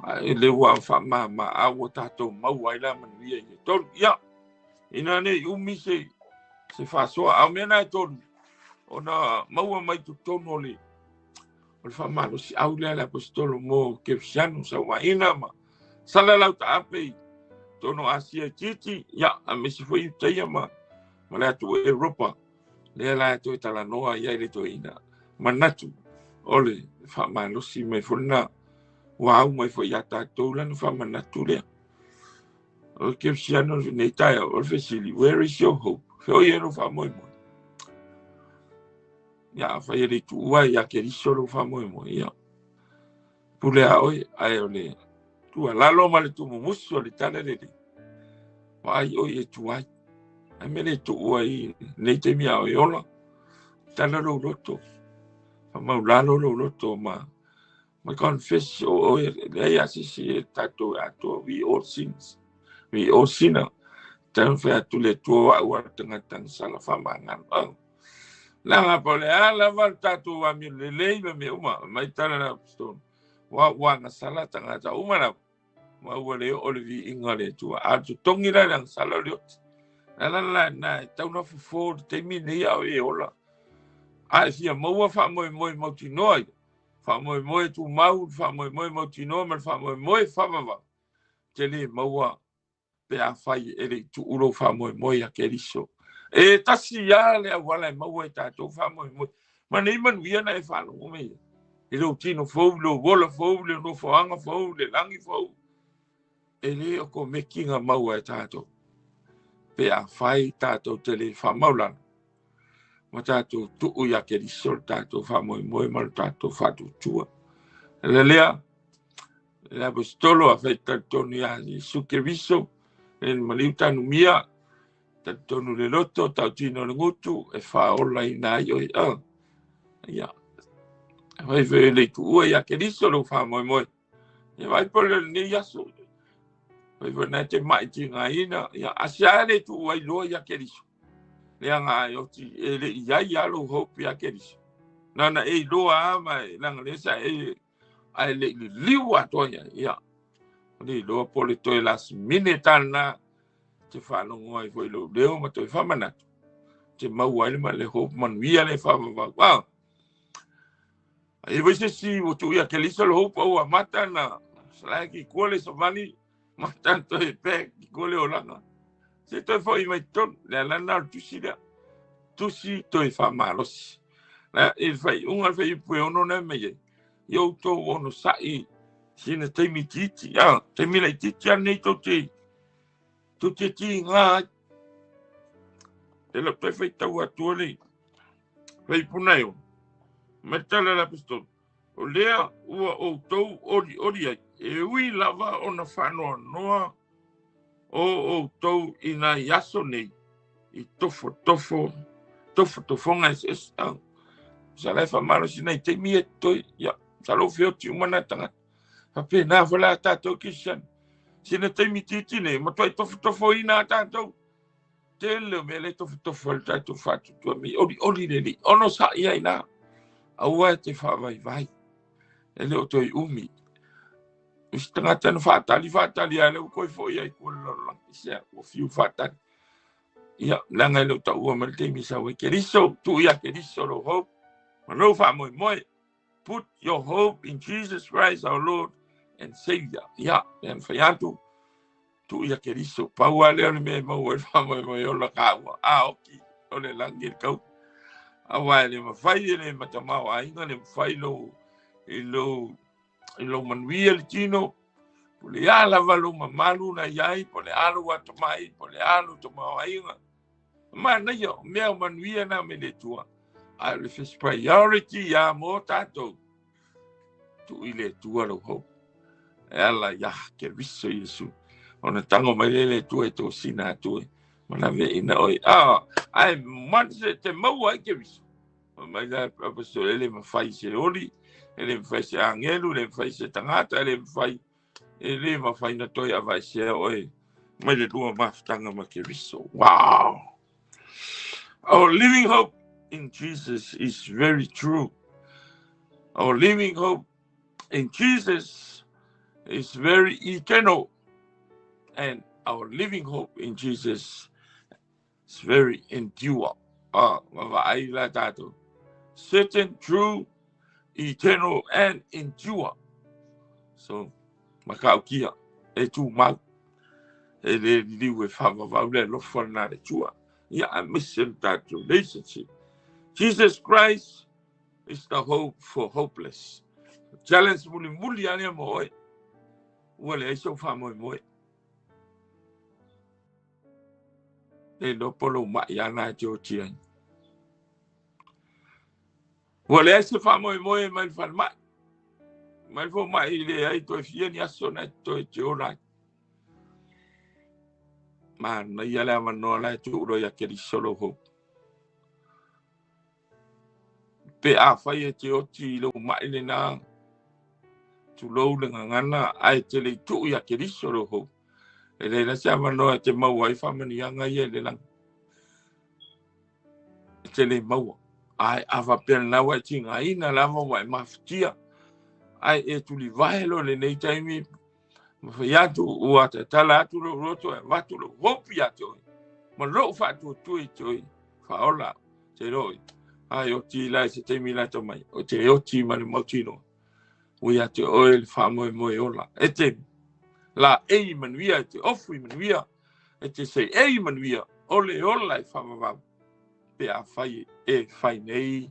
Ae le ua faamama a ua tatou maua ai la manuia i le tolu. Ia, ina nei umi se faasoa, a o mea na e tolu, ona maua mai totonu o le faamalosiau lea le apostolo mo kerisiano sauaina ma salalau taape i totonu o Asia itiiti, ia, aemaise foi Iutaia ma le atu Europa. Lea la e toe talanoa i ai le toeaina. Manatu o le faamalosi mai foi lena. Ua au mai foi ia tatou lana faamanatu lea. O le kerisiano lenei taeao, o le fesili, where is your hope? Fea o i ai lou faamoemoe? Ia, afai e le i tuua ia Keriso lou faamoemoe, ia, pule a oe, ae o le tuualalo ma le tuumumusu o le tala lelei, vaai oe e tuai. Ae mea le tuua i lenei taimi a oe ola, tala lou loto, faamaulalo lou loto ma ma confess o oe, leai a se isi e tatou e atoa, we all sins, we all sinner. Taumafai atu le Atua o au a le tagata na sala faamagalo. Oh. Leaga po o le a lava le tatou amio lelei ma mea uma, mai tala le apostolo, ua ua agasala tagata uma lava, ma ua le oo le viiga o le Atua. A o le totogi la i le agasala o le oti. La la la na e tau na fofo le taimi lenei a o e ola. A e fia maua faamoemoe mautinoa ia, faamoemoe tumau, le faamoemoe mautinoa ma le faamoemoe faavavau, te le maua pe afai e le i tuu lou faamoemoe ia Keriso. E tasi lava le auala e maua e tatou faamoemoe. Ma nei manuia na e faalogo mai ai. I lou tino fou, i lou ola fou, i le nofoaga fou, i le lagi fou. E le o komeki na maua e tatou. Pe afai tatou te le faamaulalo ma tatou tuu ia Keriso le tatou faamoemoe ma le tatou faatuatua. O le lea, le aposetolo a fai talitonu ia Iesu Keriso, le maliu tanumia, talitonu le loto, tautino le gutu, e faaolaina ai oe. Oh. Ia, fai foi le tuua ia Keriso lou faamoemoe. Ia vai po le lenei aso. Fai foi nai te mai tigaina, ia asia le tuua ai loa ia Keriso. Leaga ai oti e le i ai a lou hope ia Keriso. Nana e iloa a ma e langa le sa e ai le i liliu atoa ia. Ia, le iloa po le toe last minute tana te faalogo ai foi lou leo ma toe faamanatu. Te maua ai le ma le hope manuia le faavavau. Ah, ai vai se si ua tuu ia Keriso le hope au amata na salai ki kua le savali mata toe pe ki kua le olaga. Se toe foi mai totonu, le ala lena o le tusi lea. Tusi toe faamalosi. La i le faaiuga le fuaiupu e 6 na mai ai. Ia outou onosai sina taimi itiiti. Ah, taimi laitiiti lava lenei tou te tou te tiga ai. E le o toe faitau atua le fuaiupu e 6. Mai le tala a le aposetolo, o lea ua outou olioli ai, e ui lava ona faanoanoa o outou i nai aso nei i tofotofo tofotofoga eseese. Ah, sa la e faamalosi nai taimi e totoe, ia, sa lou feoti uma na tagata. Faapena foi la a tatou Kristiani. Sina taimi itiiti nei, matuai tofotofoina a tatou. Tele o mea le tofotofo ai le tatou faatuatua me i olioli le Alii. Onosai ai la, aua e te faavaivai, e le o toe umi. O isi tagata na faatali, faatali lava lea ua toe foi ai tua i le lalolagi. Sea, ua fiu faatali. Ia, leaga e le o taua mai le taimi e sau ai Keriso, tuu ia Keriso lou hope, ma lou faamoemoe. Put your hope in Jesus Christ our Lord and Savior. Ia, lea na fai atu, tuu ia Keriso. Pau lava lea o le mea e maua ai le faamoemoe ola kāua. A oki, o le lagi e le kau. Aua e le mafai e le matamaoaiga, le mafai lou, i lou, i lou manuia le tino, po o le a lava lou mamalu na i ai, po o le a lou atamai, po o le a lou tamaoaiga. Manaia, o mea o manuia na me le Atua. A o le first priority ia mo tatou, tuu i le Atua lou hope. E ala ia Keriso Iesu. Ona tago mai lea le Atua e tosina atu e ma laveaiina oe. Ah, ae manse te maua ai Keriso. Mai la apostolo e le mafai se oli, e le mafai se agelu, e le mafai se tagata, e le mafai, e le mafai na toe avaesea oe mai le lua mafutaga ma Keriso. Wow! Our living hope in Jesus is very true. Our living hope in Jesus is very eternal. And our living hope in Jesus is very endure. Ah, vaavaai la tatou. Certain, true, eternal and endure. So, matautia e tumau. E le liliu e faavavau le alofa lena le Atua. Ia, aemaise le tatou relationship. Jesus Christ is the hope for hopeless. Challenge mulimuli lava lea mo oe. Ua leai sou faamoemoe. Le iloa po o lou mai lava lena e te oti ai. Ua leai se faamoemoe mai le falemai. Mai le fomai e leai toe fia ni aso na e toe te ola ai. Manaia le avanoa la e tuu loa ia Keriso lou hope. Pe afai e te oti i lou mai lena, tulou le gagana, ae te le i tuu ia Keriso lou hope. E leai la se avanoa e te maua ai faamanuiaga ia i le lagi. E te le maua. Ae a faapea lena ua e tigaina lava ua e mafatia, ae e tulivae loa i lenei taimi, ma fai atu ua tatala atu lou loto e avatu lou hope ia te oe, ma lou faatuatua i te oe, faaola te loi. Ae oti la i se taimi lata mai, o te oti ma le mautinoa, ua ia te oe le faamoemoe ola. E te laei i manuia, e te ofu i manuia, e te seei i manuia, o le ola e faavavau, pe afai e fai nei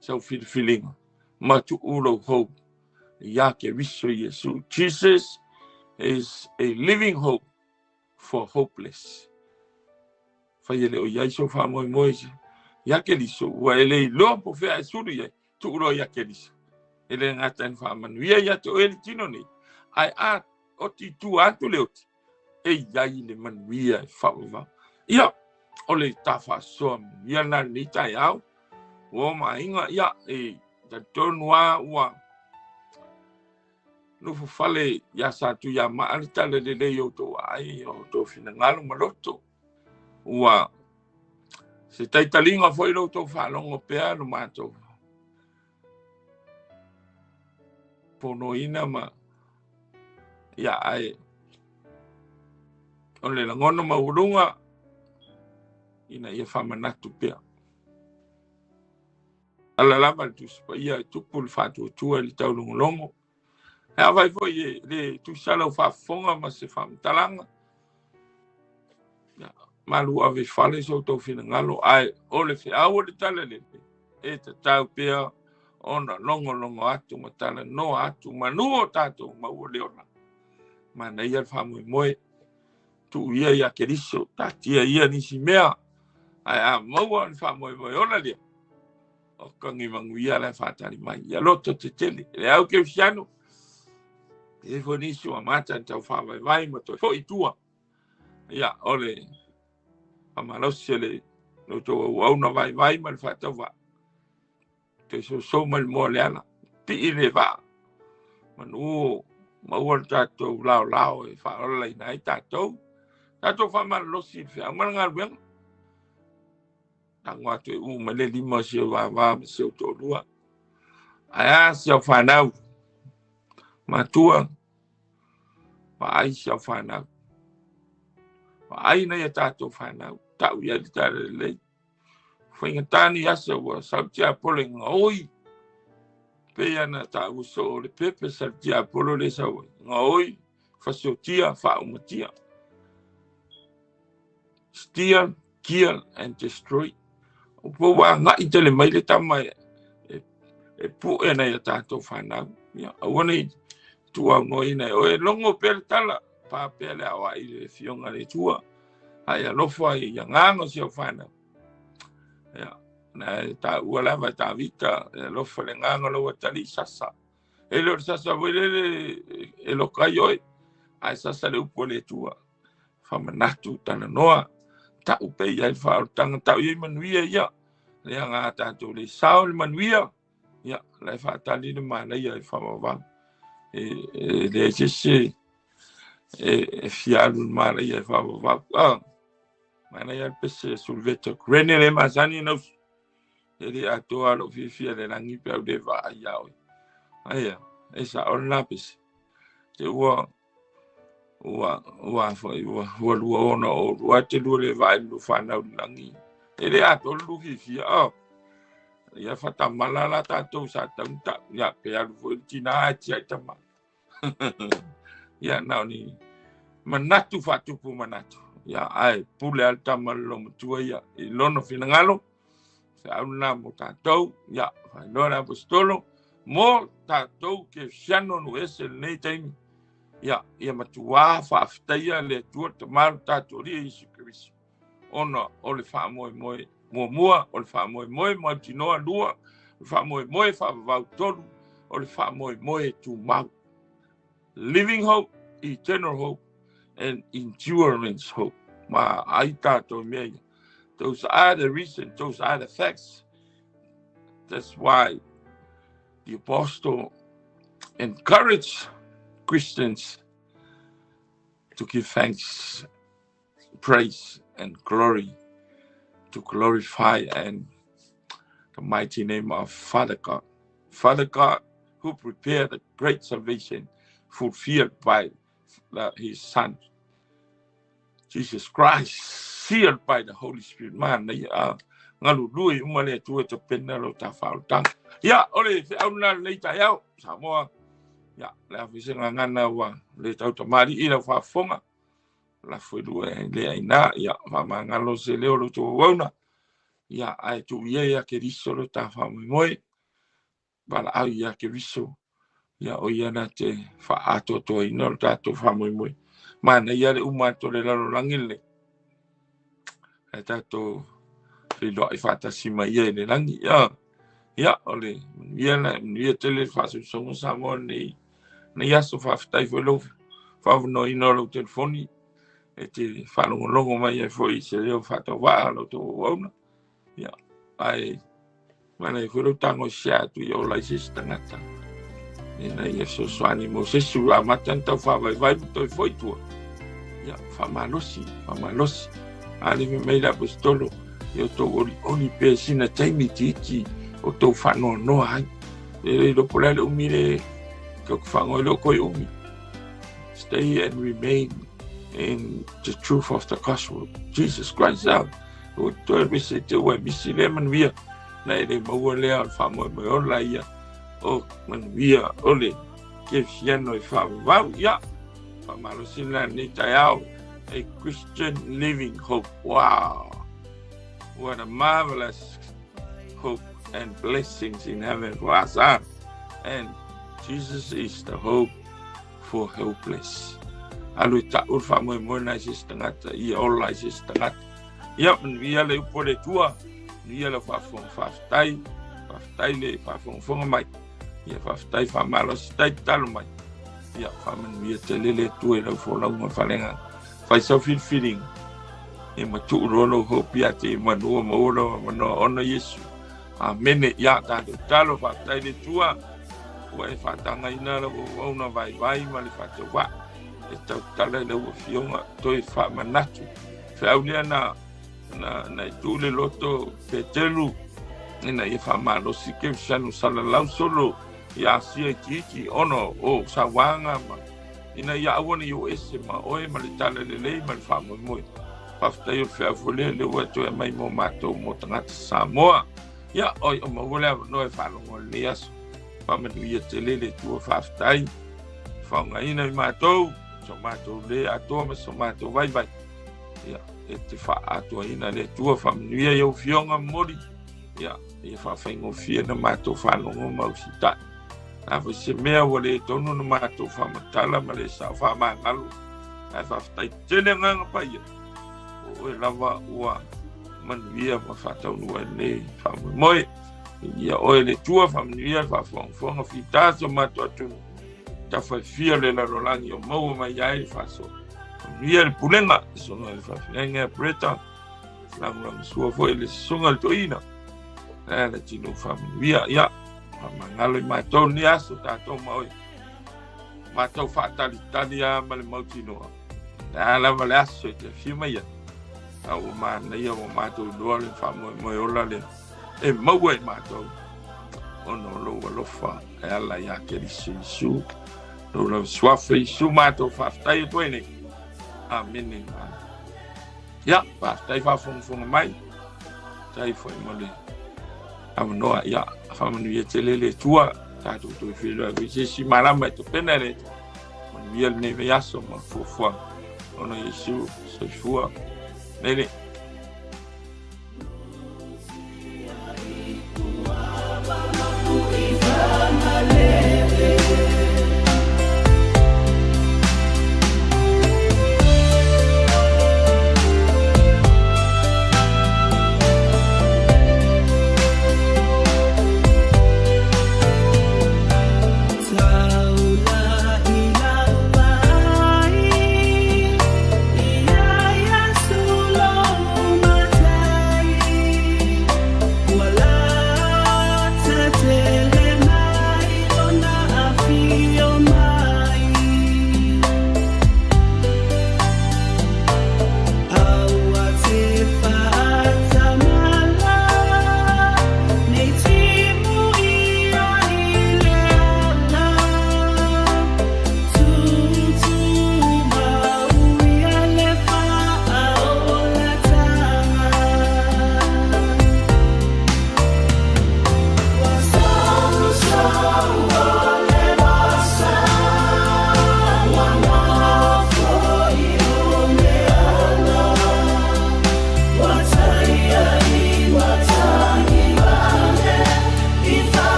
sau filifiliga ma tuu lou hope ia Keriso Iesu. Jesus is a living hope for hopeless. Fai e le o i ai sou faamoemoe ia Keriso, ua e le iloa po o fea e sulu i ai, tuu loa ia Keriso. E le gata ina faamanuia ia te oe le tino nei, ae a oti i tua atu le oti, e i ai le manuia e faavavau. Ia, o le ta faasoa manuia lena i lenei taeao, ua o ma aiga, ia, e talitonu lava ua nofo fale ia Satuiamaa le tala lelei o outou aai, o outou finagalo ma loto. Ua se taitaliga foi lo outou faalogo pea lo matou fonoina ma ia ae o le lagona maualuga ina ia faamanatu pea. Ala lava le Tusi Paia e tupu le faatuatua i le taulogologo. E afai foi e le tusa lau faafofoga ma se faamatalaga, malu ave i fale so outou finagalo, ae o le feau o le tala lelei e tatau pea ona logologo atu ma talanoa atu manu o tatou maua le ola. Manaia le faamoemoe, tuu ia ia Keriso, taatia ia nisi mea, ae a maua le faamoemoe ola lea, o kagi manuia la e faatali mai. Ia loto tetele, le au kerisiano, e i ai foi nisi ua amata ona tau faavaivai ma toe foi i tua. Ia, o le faamalosi o le outou auauna vaivai ma le faatauvaa, toe sousou mai le moa o le ala, pii le vaa, manu maua le tatou laolao e faaolalaina ai tatou, tatou faamalolosi i le feau ma le galuega. Tago atu e u mai le lima o si ou vava ma si ou toalua. Ae a si au fanau? Matua, vaai si au fanau. Vaai nai a tatou fanau, tau i ai le tala lelei. Faigata ni aso ua sau le tiapolo e gaoi. Pei ona taua soo o le pepe sa le tiapolo lea e sau ai. Gaoi, fasiotia, faaumatia. Steal, kill and destroy. O po ua agai tele mai le tama e, e, e pu'e nai a tatou fanau. Ia, aua ne i tuuaunoaina e oe. Logo pea le tala, pa pea le aoai i le Afioga a le Atua. Ae alofa i agaga o si au fanau. Ia, na e taua lava e Tavita, e alofa le agaga o lou atalii sasa. E le o le sasa foi lele e loka ai oe, ae sasa le upu a le Atua. Faamanatu, talanoa, tau pea i ai le faaolataga, tau i ai manuia ia. Leaga a tatou le sao le manuia, ia, la e faatali le manaia e faavavau. E, e leai se isi e, e fia alu le manaia e faavavau. Ah, manaia le pese a Sulveta Grene le masani na usu. E le atoa lou fiafia i le lagi pe a ou le vaai ia oe. Aia, e sao lena pese. Te ua ua ua foi ua ua lua ona o lua te lua le vaai le lua fanau i le lagi. E le atoa le lua fiafia. Oh. Ia faatamala la tatou sa tau ni tau. Ia pe alu foi le tina ae tiai tama. Ia na o ni manatu faatupu manatu. Ia ae pule a le tama le loomatua ia i lona finagalo. Feau lena mo tatou. Ia faailoa le Aposetolo. Mo tatou kerisiano nuu ese i lenei taimi, ia, ia matuā faafetaia le Atua le Tama lo tatou Alii Iesu Keriso, ona o le faamoemoe muamua, o le faamoemoe mautinoa, lua, o le faamoemoe faavavau, tolu, o le faamoemoe tumau. Living hope, eternal hope, and endurance hope. Ma ai tātou i mea ia. Those are the reasons, those are the facts. That's why the apostle encouraged Christians to give thanks, praise, and glory, to glorify and the mighty name of Father God. Father God, who prepared the great salvation fulfilled by his Son, Jesus Christ, sealed by the Holy Spirit. Manaia a galulue uma le Atua e tapena lo ta faaolataga. Ia, o le feau lena lenei taeao, Samoa. Ia, le a foi se gagana ua le tautamalii i lau faafofoga. Lafo i lua e le aina, ia, faamagalo se leo lo outou auauna. Ia, ae tuu ia ia Keriso lo ta faamoemoe. Valaau ia Keriso, ia o ia na te faaatoatoaina o le tatou faamoemoe. Manaia le uma atu o le lalolagi lenei. Ae tatou feiloai faatasi mai ia i le lagi. Ia, ia o le manuia la, manuia tele le faasosoga Samoa nei. Nei aso faafetai foi lou faavanoaina o lau telefoni e te faalogologo mai ai foi i se leo faatauvaa o la outou auauna. Ia, ae manaia foi lou tago sia atu ia ola ai se isi tagata ina ia fesoasoani mo se isi ua amata ona tau faavaivai ma toe foi i tua. Ia, faamalosi, faamalosi. A le fai mai le Aposetolo, ia outou olioli pea sina taimi itiiti o outou faanoanoa ai. E le iloa po o le a le umi le tatou fagoa ai lea o toe umi. Stay and remain in the truth of the gospel. Jesus Christ, ah. Ua toe misi te ua misi lea manuia. Na e le maua lea o le faamoemoe ola ia o manuia o le kerisiano e faavavau. Ia, faamalosi lena lenei taeao. A Christian living hope. Wow! What a marvelous hope and blessings in heaven for us. Ah? And Jesus is the hope for helpless. Alu e ta'u le faamoemoe na i se isi tagata, ia ola i se isi tagata. Ia, manuia le upu a le Atua, manuia lau faafofoga faafetai, faafetai le faafogafoga mai. Ia, faafetai faamalosi tai tatalo mai. Ia, faamanuia tele le Atua i lau folauga faaleagaga. Fai sau filifiliga, ia matuu loa lou hope ia te manua maua lou avanoa ona Iesu. Amene. Ia, tatou tatalo, faafetai le Atua, ua e faatagaina lau auauna vaivai ma le faatauvaa e tautala i lau Afioga toe faamanatu. Feau lea na, na, na i tuu le loto Petelu ina ia faamalosi kerisiano salalau solo i Asia itiiti ona o sauaga ma ina ia aua ne i o ese ma oe ma le talalelei ma le faamoemoe. Faafetai o le feau foi lea lea ua e toe aumai mo matou mo tagata Samoa. Ia, oi, o maua le avanoa e faalogo i lenei aso. Faamanuia tele le Atua faafetai. Faaaogaina i matou, so matou le atoa ma so matou vaivai. Ia, e te faaatoaina le Atua faamanuia i au afioga momoli. Ia, ia faafaigofie na matou faalogo ma usitai. A foi se mea ua le tonu na matou faamatala ma le sao faamagalo, ae faafetai tele Agaga Paia, o oe lava ua manuia ma faataunuu ai lenei faamoemoe. Ia oe le Atua, faamanuia le faafogafoga fita so matou atunuu, tafaifia le lalolagi o maua mai ai le faasoa. Manuia le pulega, le susuga i le faafeagaiga ia Breta, lagolagosua foi le susuga i le toeaina, ae le atunuu faamanuia. Ia, faamagalo i matou lenei aso, tatou ma oe. Matou faatalitali lava ma le mautinoa. Le a lava le aso e te afio mai ai. A ua manaia ua matou iloa le faamoemoe ola lea e maua i matou ona o lou alofa e ala iā Keriso Iesu. Lou lava suafa Iesu matou faafetai atu ai nei. Amene. Ia, faafetai faafogafoga mai. Faafetai foi mo le avanoa. Ia, faamanuia tele le Atua. Tatou toe feiloai foi se isi malama e tapena e le Atua. Manuia lenei vaiaso ma fuafuaga ona Iesu soifua. Mele.